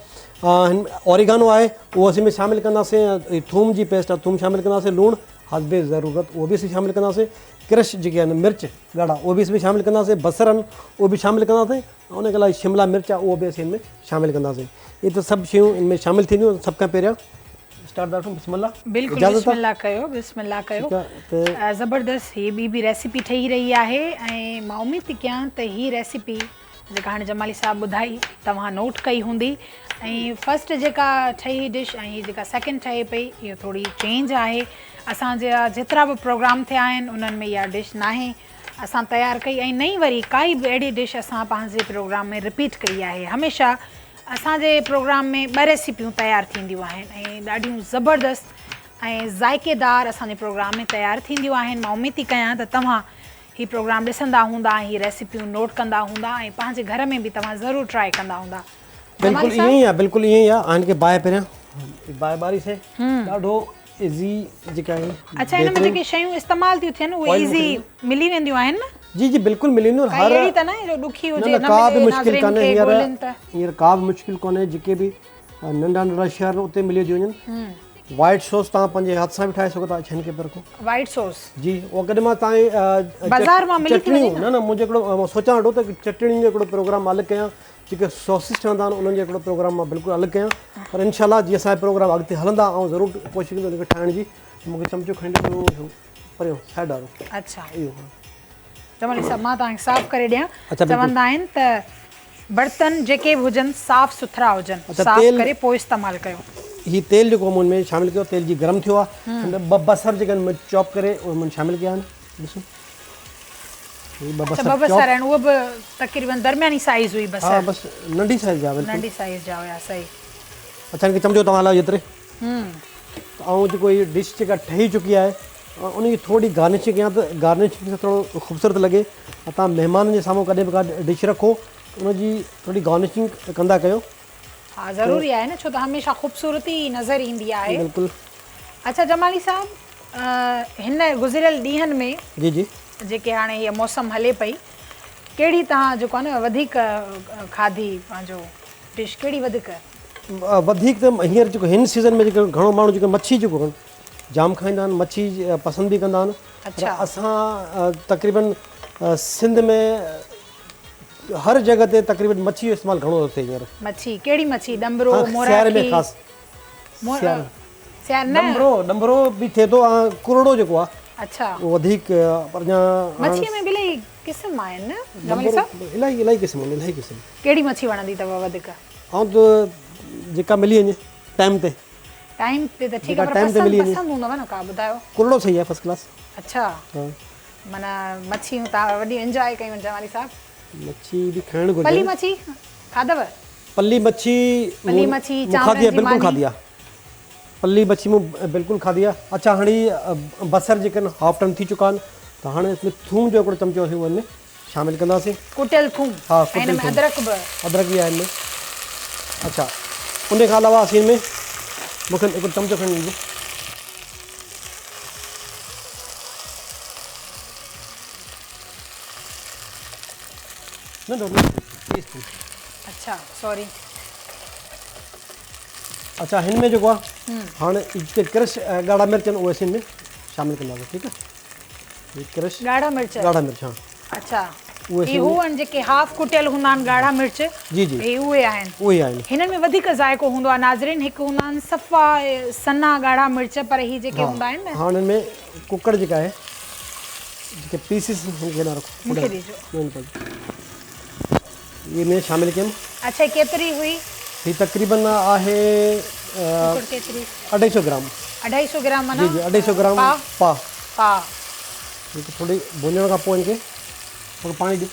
هن اوريگانو آهي اهو اسين ۾ شامل ڪنداسين ٿوم جي پيسٽ آهي ٿوم شامل ڪنداسين لوڻ حسب ضرورت اهو به اسين شامل ڪنداسين ڪرش جيڪي آهن مرچ ڳاڙها اهو به اسين ۾ شامل ڪنداسين بصر آهن اهو به شامل ڪنداسين ۽ ان کان علاوه شملا مرچ آهي اهو به اسين ان ۾ شامل ڪنداسين اهي ته سڀ شيون ان ۾ شامل ٿينديون سڀ کان پهريان اسٽارٽ ٿا وٺون بسم الله بلڪل بسم الله ڪيو بسم الله ڪيو زبردست هي ٻي به ريسيپي ٺهي رهي آهي ۽ مان اميد ٿي ڪيان ته هي ريسيپي جيڪا هاڻي جمالي صاحب ٻڌائي توهان نوٽ ڪئي هوندي ۽ فرسٽ جيڪا ٺهي ڊش ۽ هي جيڪا سيڪنڊ ٺهي پئي اهو ٿوري چينج آهي اسان جا جيترا به پروگرام ٿيا آهن انهن ۾ اها ڊش ناهي اسان تيار ڪئي ۽ نه ئي وري ڪائي به اهڙي ڊش اسان پنهنجي پروگرام ۾ رپيٽ ڪئي آهي هميشه اسان جي پروگرام ۾ ٻه ريسيپيون تيار ٿينديون آهن ۽ ڏاڍيون زبردست ۽ ذائقيدار اسان جي پروگرام ۾ تيار ٿينديون آهن مان اميد ٿي ڪيان ته توهان هي پروگرام ڏسندا هوندا ۽ هي ريسيپيون نوٽ ڪندا هوندا ۽ پنهنجي گهر ۾ به توهان ضرور ٽرائي ڪندا هوندا. بلڪل ائين ئي آهي بلڪل ائين ئي آهي آهن کي باهه پهريان باهه ٻاري سي ڏاڍو ايزي جيڪا آهن اڇا ان ۾ جيڪي شيون استعمال ٿيون ٿين اهي ايزي ملي وينديون آهن نه؟ جي جي بلڪل ملي وينديون هر اهڙي ته نه جو ڏکي هجي نه ڪا به مشڪل ڪانهي هينئر ڪا به مشڪل ڪانهي جيڪي به ننڍا ننڍا شهر آهن اتي ملي ٿي وڃن وائٽ سوس توهان پنهنجي هٿ سان به ٺاهي سگهو ٿا اڇن کي پرکو وائٽ سوس جي اهو ڪڏهن مان توهان بازار مان ملي ٿي وڃي نه نه منهنجو هڪڙو سوچان ويٺو ته چٽڻين جو هڪڙو پروگرام الڳ ڪيان جيڪي سوسز ٺهندا آهن انهن جو هڪڙو پروگرام مان بلڪل الڳ ڪيان پر انشاء الله جيئن اسان جا پروگرام اڳتي هلندا آئون ضرور ڪوشش ڪندس ان کي ٺاهڻ جي مون کي چمچو کڻي ڏيو پريو سائيڊ وارو اڇا اهو جمالي صاحب مان توهان کي صاف ڪري ڏيان چوندا آهن ته برتن جيڪي به هجن صاف سٿرا هجن صاف ڪري پوء استعمال ڪيو. هي تيل جيڪو مون ۾ شامل ڪيو تيل جي گرم ٿيو آهي هن ۾ ٻه بصر جيڪي آهن چاپ ڪري اهي مون شامل ڪيا آهن ڏسو هي ٻه بصر ٻه بصر آهن اهو به تقريبن درمياني سائيز هئي بصر ها بس ننڍي سائيز جا بلڪل ننڍي سائيز جا هيا صحيح اڇا هن کي چمچو توهان هلايو جيتري ته آئون جيڪو هي ڊش جيڪا ٺهي چڪي آهي ان جي ٿوري گارنشنگ ڪيان ته گارنشنگ سان ٿورو خوبصورت لڳي ۽ توهان مهمانن جي سامهون ڪڏهن به ڪا ڊش رکو ان جي ٿوري گارنشنگ ڪندا ڪيو. ها ضروري آهي نه ڇو ته هميشه خوبصورتي ئي نظر ايندي آهي. بلڪل. اڇا جمالي صاحب هن گذريل ڏينهن ۾ جي جي. جيڪي هاڻي هيء موسم هلي پئي ڪهڙي توهان جيڪو آهي نه وڌيڪ کاڌي پنهنجو ڊش ڪهڙي وڌيڪ. وڌيڪ ته هينئر جيڪو هن سيزن ۾ جيڪو گهڻو ماڻهو جيڪو مڇي جيڪو جام کائيندا آهن مڇي پسند به ڪندا آهن پر اسان تقريبن سنڌ ۾ هر جڳهه تي تقريبن مڇي جو استعمال گهڻو ٿو ٿئي هينئر. مڇي ڪهڙي مڇي ڏمرو موراکي سياري ۾ خاص سيار نه. ڏنڀرو ڏنڀرو به ٿئي ٿو ۽ ڪرڙو جيڪو آ. اڇا. اهو وڌيڪ پر اڃا. مڇيء ۾ به الاهي قسم آهن نه جمالي صاحب. الاهي الاهي قسم آهن الاهي قسم. ڪهڙي مڇي وڻندي اٿو وڌيڪ؟ آئون ته جيڪا ملي وڃي ٽائيم تي. ٽائيم تي ته ٺيڪ آ پر پسند پسند هوندو نه ڪا ٻڌايو. ڪرڙو صحيح آ فرسٽ ڪلاس. اڇا. ها. معنيٰ مڇيون توهان وڏيون انجواء ڪيون جمالي صاحب. مڇي به کائڻ گهرجي. پلي مڇي کاڌو؟ پلي مڇي پلي مڇي چانورن جي ماني بلڪل کاڌي آ. پلي مڇي مون بلڪل کاڌي آ. اڇا هاڻي بصر جيڪي آهن هاف ٽن ٿي چڪا آهن ته هاڻي اس ۾ ٿوم جو هڪڙو چمچو اسين ان ۾ شامل ڪنداسين. ڪٽيل ٿوم ها ڪٽيل ٿوم ۽ ادرڪ به. ادرڪ به آهي ان ۾. اڇا ان کان علاوه اسين ان ۾ مونکي هڪڙو چمچو کڻي ڏجو. ننڍو ننڍو ٽي اسپون. اڇا سوري. اڇا هن ۾ جيڪو آ هاڻي جيڪي ڪرش ڳاڙها مرچ آهن اهي اسين هن ۾ شامل ڪنداسين ٺيڪ آ هي ڪرش ڳاڙها مرچ ڳاڙها مرچ ها اڇا هي هو آهن جيڪي هاف ڪٽيل هوندا آهن ڳاڙها مرچ جي جي هي اهي آهن اهي آهن هنن ۾ وڌيڪ ذائقو هوندو آهي ناظرين هڪ هوندا آهن صفا سنها ڳاڙها مرچ پر هي جيڪي هوندا آهن نه هاڻ هن ۾ ڪڪڙ جيڪا آهي جيڪي پيسز هن کي نه رکو مون کي ڏجو هي ۾ شامل ڪيم. اڇا هي ڪيتري هئي؟ هي تقريبن آهي ڪڪڙ ڪيتري؟ اڍائي سو گرام. اڍائي سو گرام معنيٰ جي جي اڍائي سو گرام پاء پاء پاء. هي ٿوري ڀڃڻ کان پوء هن کي ٿورو پاڻي ڏيو.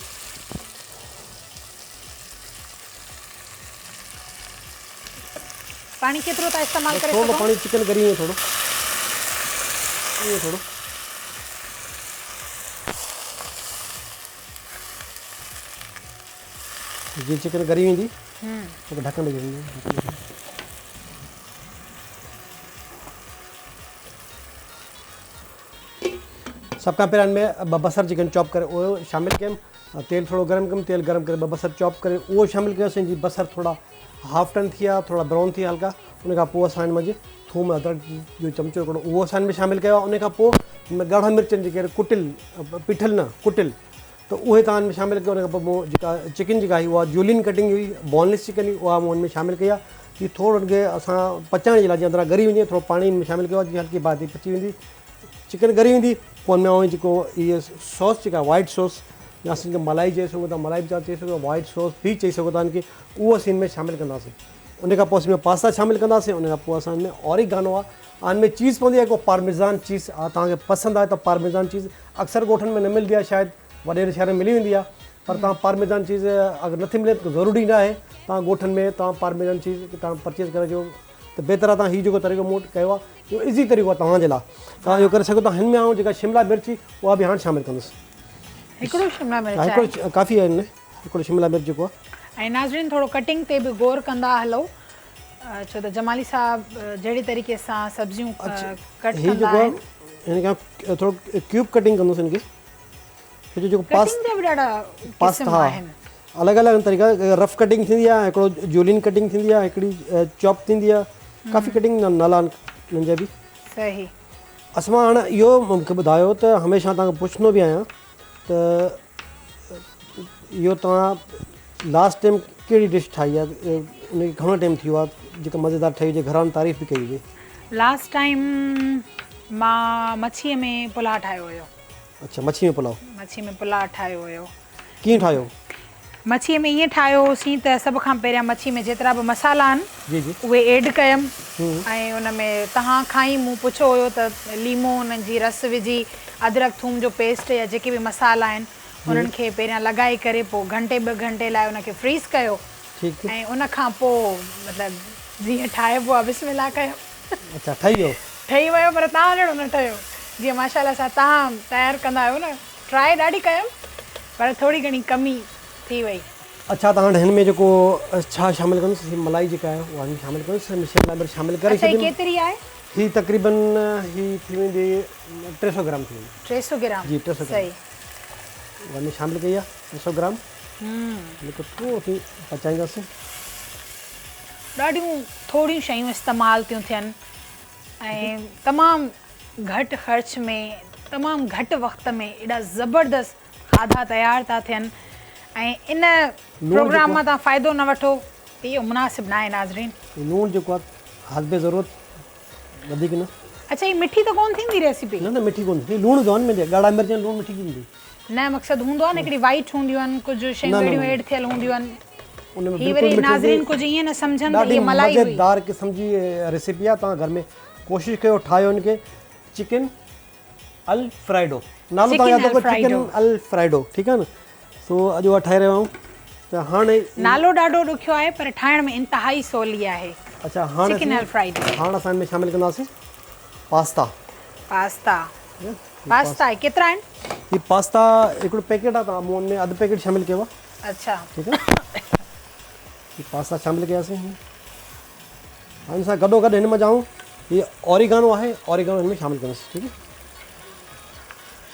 پاڻي ڪيترو ٿا استعمال ڪري سگهو؟ ٿورو پاڻي چڪن ڳري وڃي ٿورو ائين ٿورو. جيئن چڪن ڳري ويندي ته ڍڪڻ ڏئي ڇڏيندو. سڀ کان پهريان هن ۾ ٻه بصر چڪن چاپ ڪري اهو شامل ڪيم تيل ٿورو گرم ڪيم تيل گرم ڪري ٻه بصر چاپ ڪري اهو شامل ڪيوسين جي بصر ٿورا هاف ٽن ٿي ويا ٿورا برائون ٿي ويا هلڪا ان کان پوء اسان هن منجهه ٿوم ادرڪ جو چمچو هڪڙو اهو اسان هن ۾ شامل ڪيو ان کان پوء هن ۾ ڳاڙها مرچن جيڪي ڪٽل پيٺل نه ڪٽل ته اهي توهان هن ۾ شامل ڪيو ان کان پوء مون جيڪا چڪن جيڪا هئي اها جولين ڪٽنگ هئي بونليس چڪن هئي اها مون هن ۾ شامل ڪئي آهي جي ٿورو هن کي اسان پچائڻ جي لاء جي اندران ڳري وڃي ٿورو پاڻي هن ۾ شامل ڪيو آهي جي هلڪي باهه تي پچي ويندي چڪن ڳري ويندي پوء هن ۾ آئون جيڪو هي سوس جيڪا وائٽ سوس يا اسين کي ملائي چئي سگهون ٿا ملائي به توهان چئي سگهو ٿا وائٽ سوس به چئي سگهو ٿا هن کي اهو اسين هن ۾ شامل ڪنداسين ان کان پوء اسين پاستا شامل ڪنداسين ان کان پوء اسان هن ۾ اوريگانو آهي ان ۾ چيز پوندي آهي هڪ پارميزان چيز توهان کي پسند آهي ته پارميزان چيز اڪثر ڳوٺن ۾ نه ملندي آهي شايد وڏي شهر ۾ ملي ويندي آهي پر توهان پارميزان چيز اگر نٿي ملي ته ضروري نه آهي توهان ڳوٺن ۾ توهان پارميزان چيز توهان پرچيز ڪري اچو ته بهتر آهي توهان هي جيڪو طريقو مون وٽ ڪيو آهي اهو ايزي طريقو آهي توهان جي لاء توهان اهو ڪري سگهو ٿا هن ۾ آئون جيڪا شملا مرچ اها به هاڻ شامل ڪندس. هڪڙو شملا مرچ آهي. هڪڙو ڪافي آهي هن ۾ هڪڙو شملا مرچ جيڪو آهي. ۽ ناظرين ٿورو ڪٽنگ تي به غور ڪندا هلو ڇو ته جمالي صاحب جهڙي طريقي سان سبزيون ڪٽ ڪندا آهن. هي جيڪو آهي هن کي ٿورو ڪيوب ڪٽنگ ڪندس هن کي ڇو جو جيڪو پاس ڪٽنگ جا به ڏاڍا قسم آهن. الڳ الڳ طريقا رف ڪٽنگ ٿيندي آهي هڪڙو جولين ڪٽنگ ٿيندي آهي هڪڙي چاپ ٿيندي آهي ڪافي ڪٽنگ نالا آهن انهن جا به. صحيح. اسما هاڻ اهو مونکي ٻڌايو ته هميشه توهان کان پڇندو به آهيان ته اهو توهان لاسٽ ٽائيم ڪهڙي ڊش ٺاهي آهي ان کي گهڻو ٽائيم ٿي ويو آهي جيڪا مزيدار ٺهي هجي گهر وارن تعريف به ڪئي هجي. لاسٽ ٽائيم مان مڇي ۾ پلاء ٺاهيو هيو. اڇا مڇي ۾ پلاء. مڇي ۾ پلاء ٺاهيو هيو. ڪيئن ٺاهيو؟ مڇي ۾ ائين ٺاهيو هوسين ته سڀ کان پهريان مڇي ۾ جيترا به مصالحا آهن جي جي اهي ايڊ ڪيم ۽ ان ۾ توهان کان ئي مون پڇيو هيو ته ليمو انهن جي رس وجهي ادرڪ ٿوم جو پيسٽ يا جيڪي به مصالحا آهن انهن کي پهريان لڳائي ڪري پوء گهنٽي ٻه گهنٽي لاء ان کي فريز ڪيو ٺيڪ ۽ ان کان پوء مطلب جيئن ٺاهبو آهي بسم الله ڪيم. اڇا ٺهي ويو. ٺهي ويو پر توهان جهڙو نه ٺهيو جيئن ماشاءالله سان توهان تيار ڪندا آهيو نه ٽرائي ڏاڍي ڪيم پر ٿوري گهڻي ڪمي ٿي وئي. اڇا ته هاڻ هن ۾ جيڪو ڇا شامل ڪندس هي ملائي جيڪا آهي اها هن ۾ شامل ڪندس هن ۾ شملا مرچ شامل ڪري اڇا هي ڇڏيم. ڪيتري آهي؟ هي تقريبن هي ٿي ويندي 300 گرام ٿي ويندي. 300 گرام جي 300 گرام صحيح. اها ۾ شامل ڪئي آهي 300 گرام. هن کي ٿورو سو پچائينداسين. ڏاڍيون ٿوريون شيون استعمال ٿيون ٿين ۽ تمام گهٽ خرچ ۾ تمام گهٽ وقت ۾ ايڏا زبردست کاڌا تيار ٿا ٿين ۽ ان پروگرام مان توهان فائدو نه وٺو ته اهو مناسب ناهي ناظرين. لوڻ جيڪو آهي حسب ضرورت وڌيڪ نه. اڇا هي مٺي ته ڪون ٿيندي ريسيپي؟ نه نه مٺي ڪون ٿيندي لوڻ وڌو آهي نه ۾ ڳاڙها مرچ ۽ لوڻ مٺي ٿيندي. نه مقصد هوندو آهي نه هڪڙي وائيٽ هونديون آهن ڪجهه شيون اهڙيون ايڊ ٿيل هونديون آهن. ان ۾ هي وري ناظرين ڪجهه ائين نه سمجهن ته هي ملائي هئي. ڏاڍي مزيدار قسم جي ريسيپي آهي توهان گهر ۾ ڪوشش ڪيو ٺاهيو ان کي چڪن الفريڊو نالو توهان ياد رکو چڪن الفريڊو ٺيڪ آهي نه سو اڄ اها ٺاهي رهيو آهيان ته هاڻي نالو ڏاڍو ڏکيو آهي پر ٺاهڻ ۾ انتهائي سولي آهي اڇا هاڻي چڪن الفريڊو هاڻ اسان ان ۾ شامل ڪنداسين پاستا پاستا پاستا ڪيترا آهن هي پاستا هڪڙو پيڪيٽ آهي ته مون ان ۾ اڌ پيڪيٽ شامل ڪيو آهي اڇا ٺيڪ آهي هي پاستا شامل ڪياسين هن سان گڏو گڏ هن منجهائون هي اوريگانو آهي اوريگانو هن ۾ شامل ڪندس ٺيڪ آهي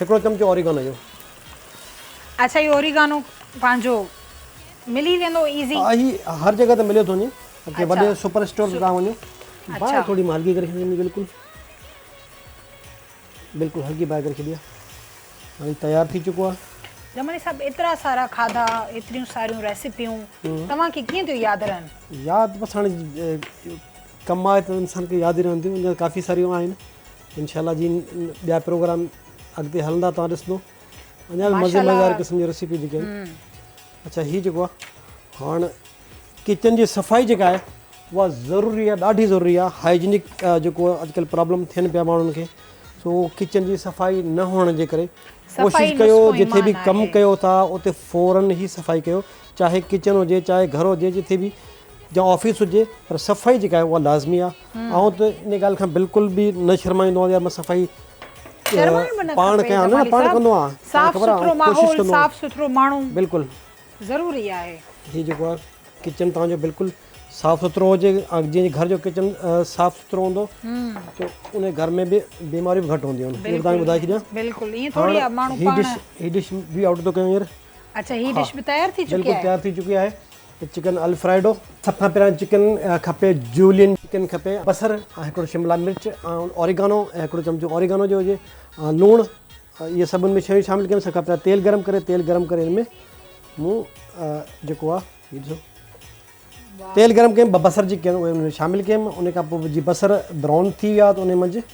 هڪڙو چمچو اوريگانو جو اڇا هي اوريگانو پنهنجو ملي ويندو ايزي ها هي هر جڳهه تي مليو ٿو وڃي ڪي وڏي سپر اسٽور تي تان وڃو باهه ٿوري مان هلڪي ڪري ڇڏي بلڪل بلڪل هلڪي باهه ڪري ڇڏي آهي هاڻي تيار ٿي چڪو آهي. جمالي صاحب ايترا سارا کاڌا ايتريون ساريون ريسيپيون توهان کي ڪيئن ٿيون ياد رهن؟ ياد بس هاڻي ڪم آهي ته انسان کي ياد ئي رهن ٿيون اڃا ڪافي ساريون آهن انشاء الله جي ٻيا پروگرام اڳتي هلندا توهان ڏسندو اڃا به مزي مزيدار قسم جون ريسيپيون جيڪي آهن اڇا هي جيڪو آهي هاڻ ڪچن جي صفائي جيڪا آهي اها ضروري آهي ڏاڍي ضروري آهي هائيجينڪ جيڪو اڄڪلهه پرابلم ٿين پيا ماڻهن کي سو ڪچن جي صفائي نه هئڻ جي ڪري ڪوشش ڪيو جتي به ڪم ڪيو ٿا اتي فورن هي صفائي ڪيو چاهي ڪچن هجي چاهي گهر هجي جتي به يا آفيس هجي پر صفائي جيڪا آهي اها لازمي آهي آئون ته ان ڳالهه کان بلڪل به نه شرمائيندو آهيان يار مان صفائي پاڻ ڪيان نه پاڻ ڪندو آهيان صاف سٿرو ماحول صاف سٿرو ماڻهو بلڪل ضروري آهي. هي جيڪو آهي ڪچن توهان جو بلڪل صاف سٿرو هجي جيئن گهر جو ڪچن صاف سٿرو هوندو ته ان گهر ۾ به بيماريون به گهٽ هونديون آهن اهو توهان کي ٻڌائي ڇڏيان بلڪل ائين ٿوري آهي ماڻهو پاڻ هي ڊش به آئوٽ ٿو ڪيون هينئر اڇا هي ڊش به تيار ٿي چڪي آهي بلڪل تيار ٿي چڪي آهي چڪن الفريڊو سڀ کان پهريان چڪن کپي جولين چڪن کپي بصر ۽ هڪڙو شملا مرچ ۽ اوريگانو ۽ هڪڙو چمچو اوريگانو جو هجي لوڻ اهي سڀ ان ۾ شيون شامل ڪيم سڀ کان پهريان تيل گرم ڪري تيل گرم ڪري ان ۾ مون جيڪو آ هي ڏسو تيل گرم ڪيم بصر جيڪي آهن اهي ان ۾ شامل ڪيم ان کان پوء جي بصر برائون ٿي ويا ته ان منجهه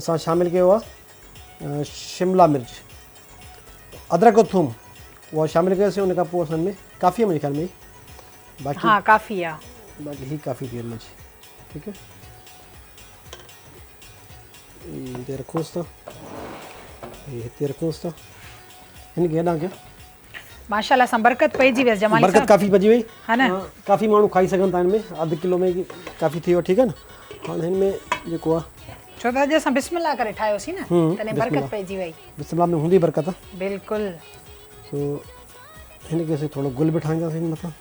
اسان شامل ڪيو آ شملا مرچ ادرڪ ٿوم اها شامل ڪيوسين ان کان پوء اسان ۾ ڪافي منهنجي خيال ۾ باقي ها ڪافي آ باقي هي ڪافي ٿي ويو منجهه ٺيڪ آ هتي رکونس ٿا هي هتي رکونس ٿا هن کي هيڏانهن ڪيو ماشاءالله سان برڪت پئجي ويس جمالي برڪت ڪافي پئجي وئي ها نه ڪافي ماڻهو کائي سگهن ٿا هن ۾ اڌ ڪلو ۾ ڪافي ٿي ويو ٺيڪ آهي نه هاڻ هن ۾ جيڪو آهي ڇو ته اڄ اسان بسم الله ڪري ٺاهيوسين نه تڏهن برڪت پئجي وئي بسم الله ۾ هوندي برڪت بلڪل سو هن کي اسين ٿورو گل به ٺاهينداسين مٿان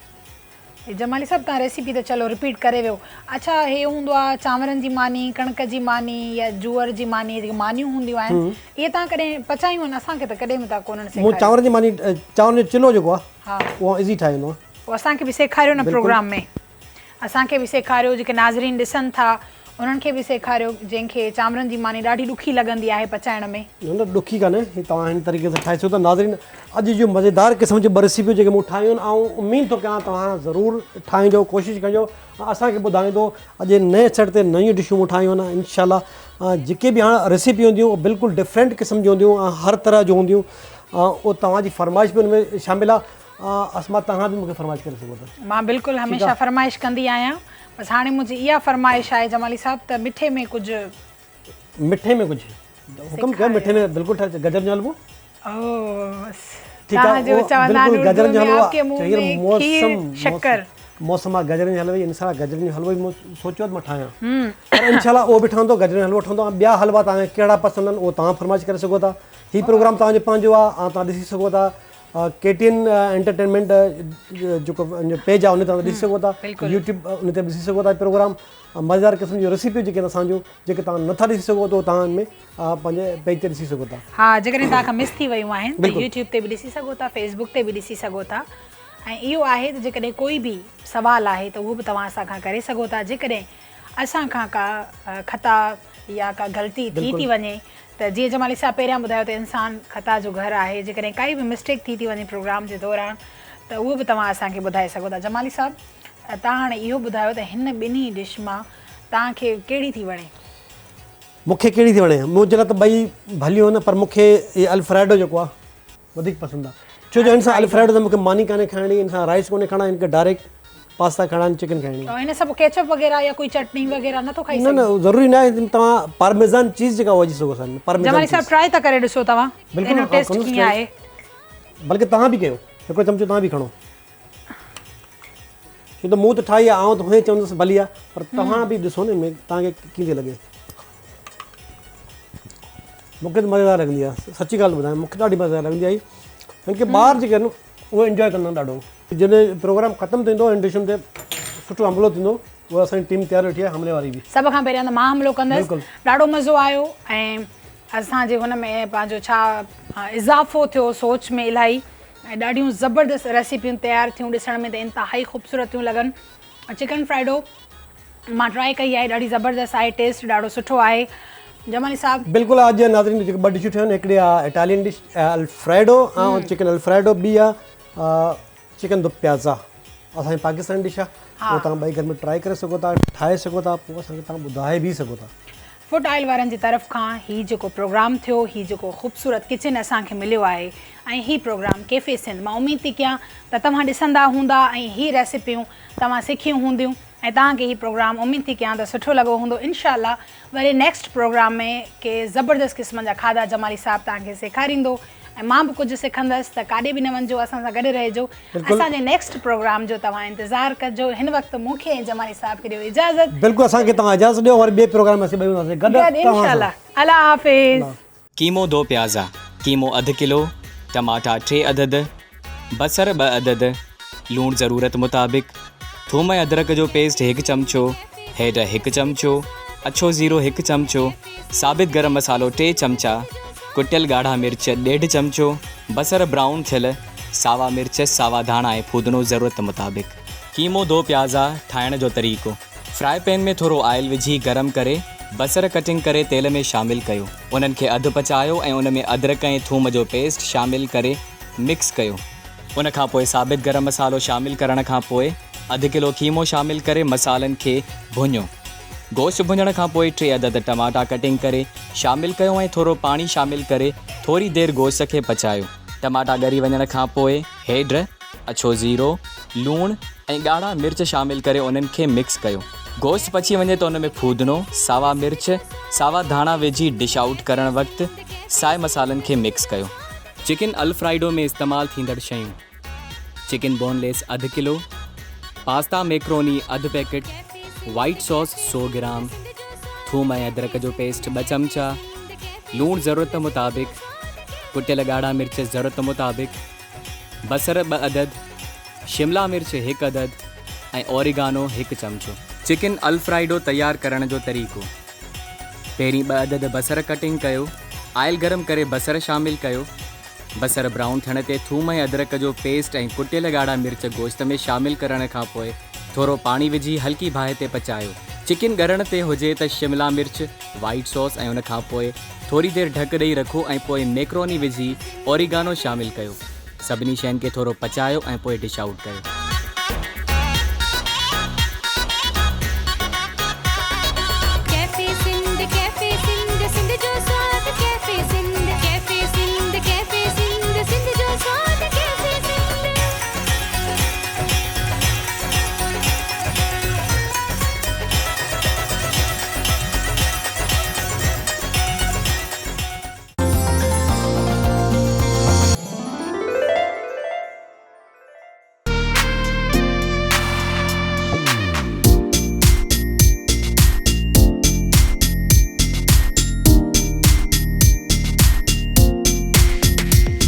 جمالي صاحب توهان ريسيپي ته چلو رپيٽ ڪري ويو اڇا هي هوندو آ چانورن جي ماني ڪڻڪ جي ماني يا جوئر جي ماني جيڪي مانيون هونديون آهن اهي توهان ڪڏهن پچايون آهن اسان کي ته ڪڏهن به توهان ڪونهن سيکاريو مون چانورن جي ماني چانورن جو چلو جيڪو آ اهو ايزي ٺاهي ويندو آ پوء اسان کي به سيکاريو نه پروگرام ۾ اسان کي به سيکاريو جيڪي ناظرين ڏسن ٿا انهن کي به سيکاريو جنهن کي چانورن جي ماني ڏاڍي ڏکي لڳندي آهي پچائڻ ۾. نه نه ڏکي ڪانهي هي توهان هن طريقي سان ٺاهي سگهو ٿا ناظرين اڄ جون مزيدار قسم جون ٻه ريسيپيون جيڪي مون ٺاهيون آهن آئون اميد ٿو ڪيان توهان ضرور ٺاهيندو ڪوشش ڪجو ۽ اسان کي ٻڌائيندو اڄ نئين سيٽ تي نيون ڊشون مون ٺاهيون آهن انشاء الله جيڪي به هاڻ ريسيپيون هونديون اهي بلڪل ڊفرنٽ قسم جون هونديون ۽ هر طرح جون هونديون اهو توهان جي فرمائش به ان ۾ شامل آهي اسما توهان به مون کي فرمائش ڪري سگهو ٿا. مان بلڪل هميشه فرمائش ڪندي آهيان بس هاڻي منهنجي اها فرمائش آهي جمالي صاحب ته مٺي ۾ ڪجهه. مٺي ۾ ڪجهه حڪم ڪيو مٺي ۾ بلڪل ٺاهي گجر جو حلوو. او بس توهان جو چوندا آهن اردو ۾ آپ ڪي منهن ۾ کير شڪر. موسم آ گجرن جي حلوي جي انشاء الله گجرن جو حلوو به مون سوچيو ته مان ٺاهيان پر انشاء الله اهو به ٺهندو گجرن جو حلوو ٺهندو ۽ ٻيا حلوا توهان کي ڪهڙا پسند آهن اهو توهان فرمائش ڪري سگهو ٿا هي پروگرام توهان جو پنهنجو آ ۽ توهان ڏسي سگهو ٿا ڪي ٽي اين انٽرٽينمينٽ جيڪو ان جو پيج آهي ان تي ڏسي سگهو ٿا يوٽيوب ان تي ڏسي سگهو ٿا پروگرام مزيدار قسم جون ريسيپيون جيڪي اسان جون جيڪي توهان نٿا ڏسي سگهو ته توهان ان ۾ پنهنجي پيج تي ڏسي سگهو ٿا. ها جيڪڏهن توهان کان مس ٿي ويون آهن ته يوٽيوب تي به ڏسي سگهو ٿا فيس بڪ تي به ڏسي سگهو ٿا ۽ اهو آهي ته جيڪڏهن ڪوئي به سوال آهي ته اهو به توهان اسان کان ڪري سگهو ٿا جيڪڏهن اسان کان ڪا خطا يا ڪا غلطي ٿي ٿي وڃي ته جيئن جمالي صاحب پهريان ٻڌايو ته انسان خطا جو گهر آهي جيڪڏهن ڪائي به مسٽيڪ ٿي ٿي وڃي پروگرام جي دوران ته اهو به توهان اسان کي ٻڌائي سگهو ٿا جمالي صاحب توهان هاڻي اهو ٻڌايو ته هن ٻنهي ڊش مان توهان کي ڪهڙي ٿي وڻي؟ مون کي ڪهڙي ٿي وڻي؟ منهنجي لاء ته ٻئي ڀليون آهن پر مون کي هي الفريڊو جيڪو آهي وڌيڪ پسند آهي ڇو جو هن سان الفريڊو سان مون کي ماني ڪانهي کائڻي هن سان رائس ڪونهي کائڻا هن کي ڊائريڪٽ پاستا کائڻا آهن چڪن کائڻي آهي. هن سان پوء ڪيچپ وغيره يا ڪوئي چٽني وغيره نه ٿو کائي سگهجي؟ نه نه ضروري نه آهي توهان پارميزان چيز جيڪا اها وجهي سگهو ٿا پارميزان جمالي صاحب ٽرائي ته ڪري ڏسو توهان بلڪل هن جو ٽيسٽ ڪيئن آهي. بلڪه توهان به ڪيو هڪڙو چمچو توهان به کڻو. ڇو ته مون ته ٺاهي آهي آئون ته هونئن چوندس ڀلي آهي پر توهان به ڏسو نه هن ۾ توهان کي ڪيئن ٿي لڳي. مون کي ته مزيدار لڳندي آهي سچي ڳالهه ٻڌايان مون کي ڏاڍي مزيدار لڳندي آهي هن کي ٻار جيڪي آهن اهي انجوائي ڪندا آهن ڏاڍو. جڏهن پروگرام ختم ٿيندو هن ڊشن تي سٺو حملو ٿيندو اها اسان جي ٽيم تيار ويٺي آهي حملي واري به. سڀ کان پهريان ته مان حملو ڪندس ڏاڍو مزو آيو ۽ اسان جي هن ۾ پنهنجو ڇا اضافو ٿيو سوچ ۾ الاهي ۽ ڏاڍيون زبردست ريسيپيون تيار ٿيون ڏسڻ ۾ ته انتهائي خوبصورت ٿيون لڳن چڪن فرائيڊو مان ٽرائي ڪئي آهي ڏاڍي زبردست آهي ٽيسٽ ڏاڍو سٺو آهي جمالي صاحب. بلڪل اڄ ناظرين جيڪي ٻه ڊشون ٺهيون آهن هڪڙي آهي اٽالين ڊش الفريڊو ۽ چڪن الفريڊو ٻي آهي چڪن دو پيازا اسان جي پاڪستاني ڊش آهي اهو توهان ٻئي گهر ۾ ٽرائي ڪري سگهو ٿا ٺاهي سگهو ٿا پوء اسان کي توهان ٻڌائي به سگهو ٿا. فوڊ آئل وارن جي طرف کان هي جيڪو پروگرام ٿيو هي جيڪو خوبصورت ڪچن اسان کي مليو آهي ۽ هي پروگرام ڪيفي سنڌ مان اميد ٿي ڪيان ته توهان ڏسندا هوندا ۽ هي ريسيپيون توهان سکيون هونديون ۽ توهان کي هي پروگرام اميد ٿي ڪيان ته سٺو لڳو هوندو انشاء الله وري نيڪسٽ پروگرام ۾ ڪي زبردست قسمن جا کاڌا جمالي صاحب توهان کي سيکاريندو ۽ مان به ڪجهه سکندس ته ڪاڏي به نه وڃجو اسان سان گڏ رهجو اسان جي نيڪسٽ پروگرام جو توهان انتظار ڪجو هن وقت مون کي ۽ جمالي صاحب کي ڏيو اجازت. بلڪل اسان کي توهان اجازت ڏيو وري ٻئي پروگرام ۾ اسين ٻئي هونداسين گڏ توهان سان. انشاء الله الله حافظ. قيمو دو پيازا، قيمو اڌ ڪلو، ٽماٽا ٽي عدد، بصر ٻه عدد، لوڻ ضرورت مطابق، ٿوم ۽ ادرڪ جو پيسٽ هڪ چمچو، هيڊ هڪ چمچو، اڇو زيرو هڪ چمچو، ثابت گرم مصالحو ٽي چمچا، ڪٽيل ڳاڙها مرچ ڏيڍ چمچو، بصر برائون ٿيل، ساوا مرچ، ساوا ڌاڻا ۽ ڦودنو ضرورت مطابق. قيمو دو پيازا ٺاهڻ جو طريقو، فرائي پين ۾ ٿورو آئل وجهي گرم ڪري بصر ڪٽنگ ڪري تيل ۾ شامل ڪيو. انهن کي اڌ پچايو ۽ ان ۾ ادرڪ ۽ ٿوم جو پيسٽ شامل ڪري مڪس ڪيو. ان کان پوء ثابت گرم مصالحو شامل ڪرڻ کان پوء اڌ ڪلو قيمو شامل ڪري مصالحن کي ڀڃو. گوشت ڀڃڻ کان پوء ٽي عدد ٽماٽا ڪٽنگ ڪري شامل ڪيو ۽ ٿورو پاڻي شامل ڪري ٿوري دير گوشت کي پچايو. ٽماٽا ڳري وڃڻ کان پوء هيڊ، اڇو زيرو، لوڻ ۽ ڳاڙها مرچ شامل ڪري انهن کي مڪس ڪيو. گوشت پچي وڃي ته ان ۾ ڦودنو، ساوا مرچ، ساوا ڌاڻا وجهي ڊش آئوٽ ڪرڻ وقت سائي مصالحن کي مڪس ڪيو. چڪن الفرائيڊو ۾ استعمال ٿيندڙ شيون، چڪن بون ليس اڌ ڪلو، پاستا ميڪروني اڌ پيڪٽ، وائيٽ ساس سؤ گرام، ٿوم ۽ ادرڪ جو پيسٽ ٻه چمچا، لوڻ ضرورت مطابق، ڪٽيل ڳاڙها مرچ ضرورت مطابق، بصر ٻه عدد، شملا مرچ هڪ عدد ۽ اوريگانو هڪ چمچو. چڪن الفرائيڊو تيار ڪرڻ جو طريقو، پهرين ٻه عدد بصر ڪٽنگ ڪيو، آئل گرم ڪري بصر شامل ڪيو، بصر برائون ٿيڻ تي ٿوم ۽ ادرڪ جو پيسٽ ۽ ڪٽيل ڳاڙها مرچ گوشت ۾ شامل ڪرڻ کان پوء ٿورو پاڻي وجهي هلڪي باهه تي پچايو. چڪن ڳرڻ تي هجي ته شملا مرچ، وائيٽ ساس ۽ ان کان پوء ٿوري دير ڍڪ ڏئي رکو ۽ پوء ميڪروني وجهي اوريگانو شامل ڪيو. سڀني شين کي ٿورو پچايو ۽ پوء ڊش آئوٽ ڪيو.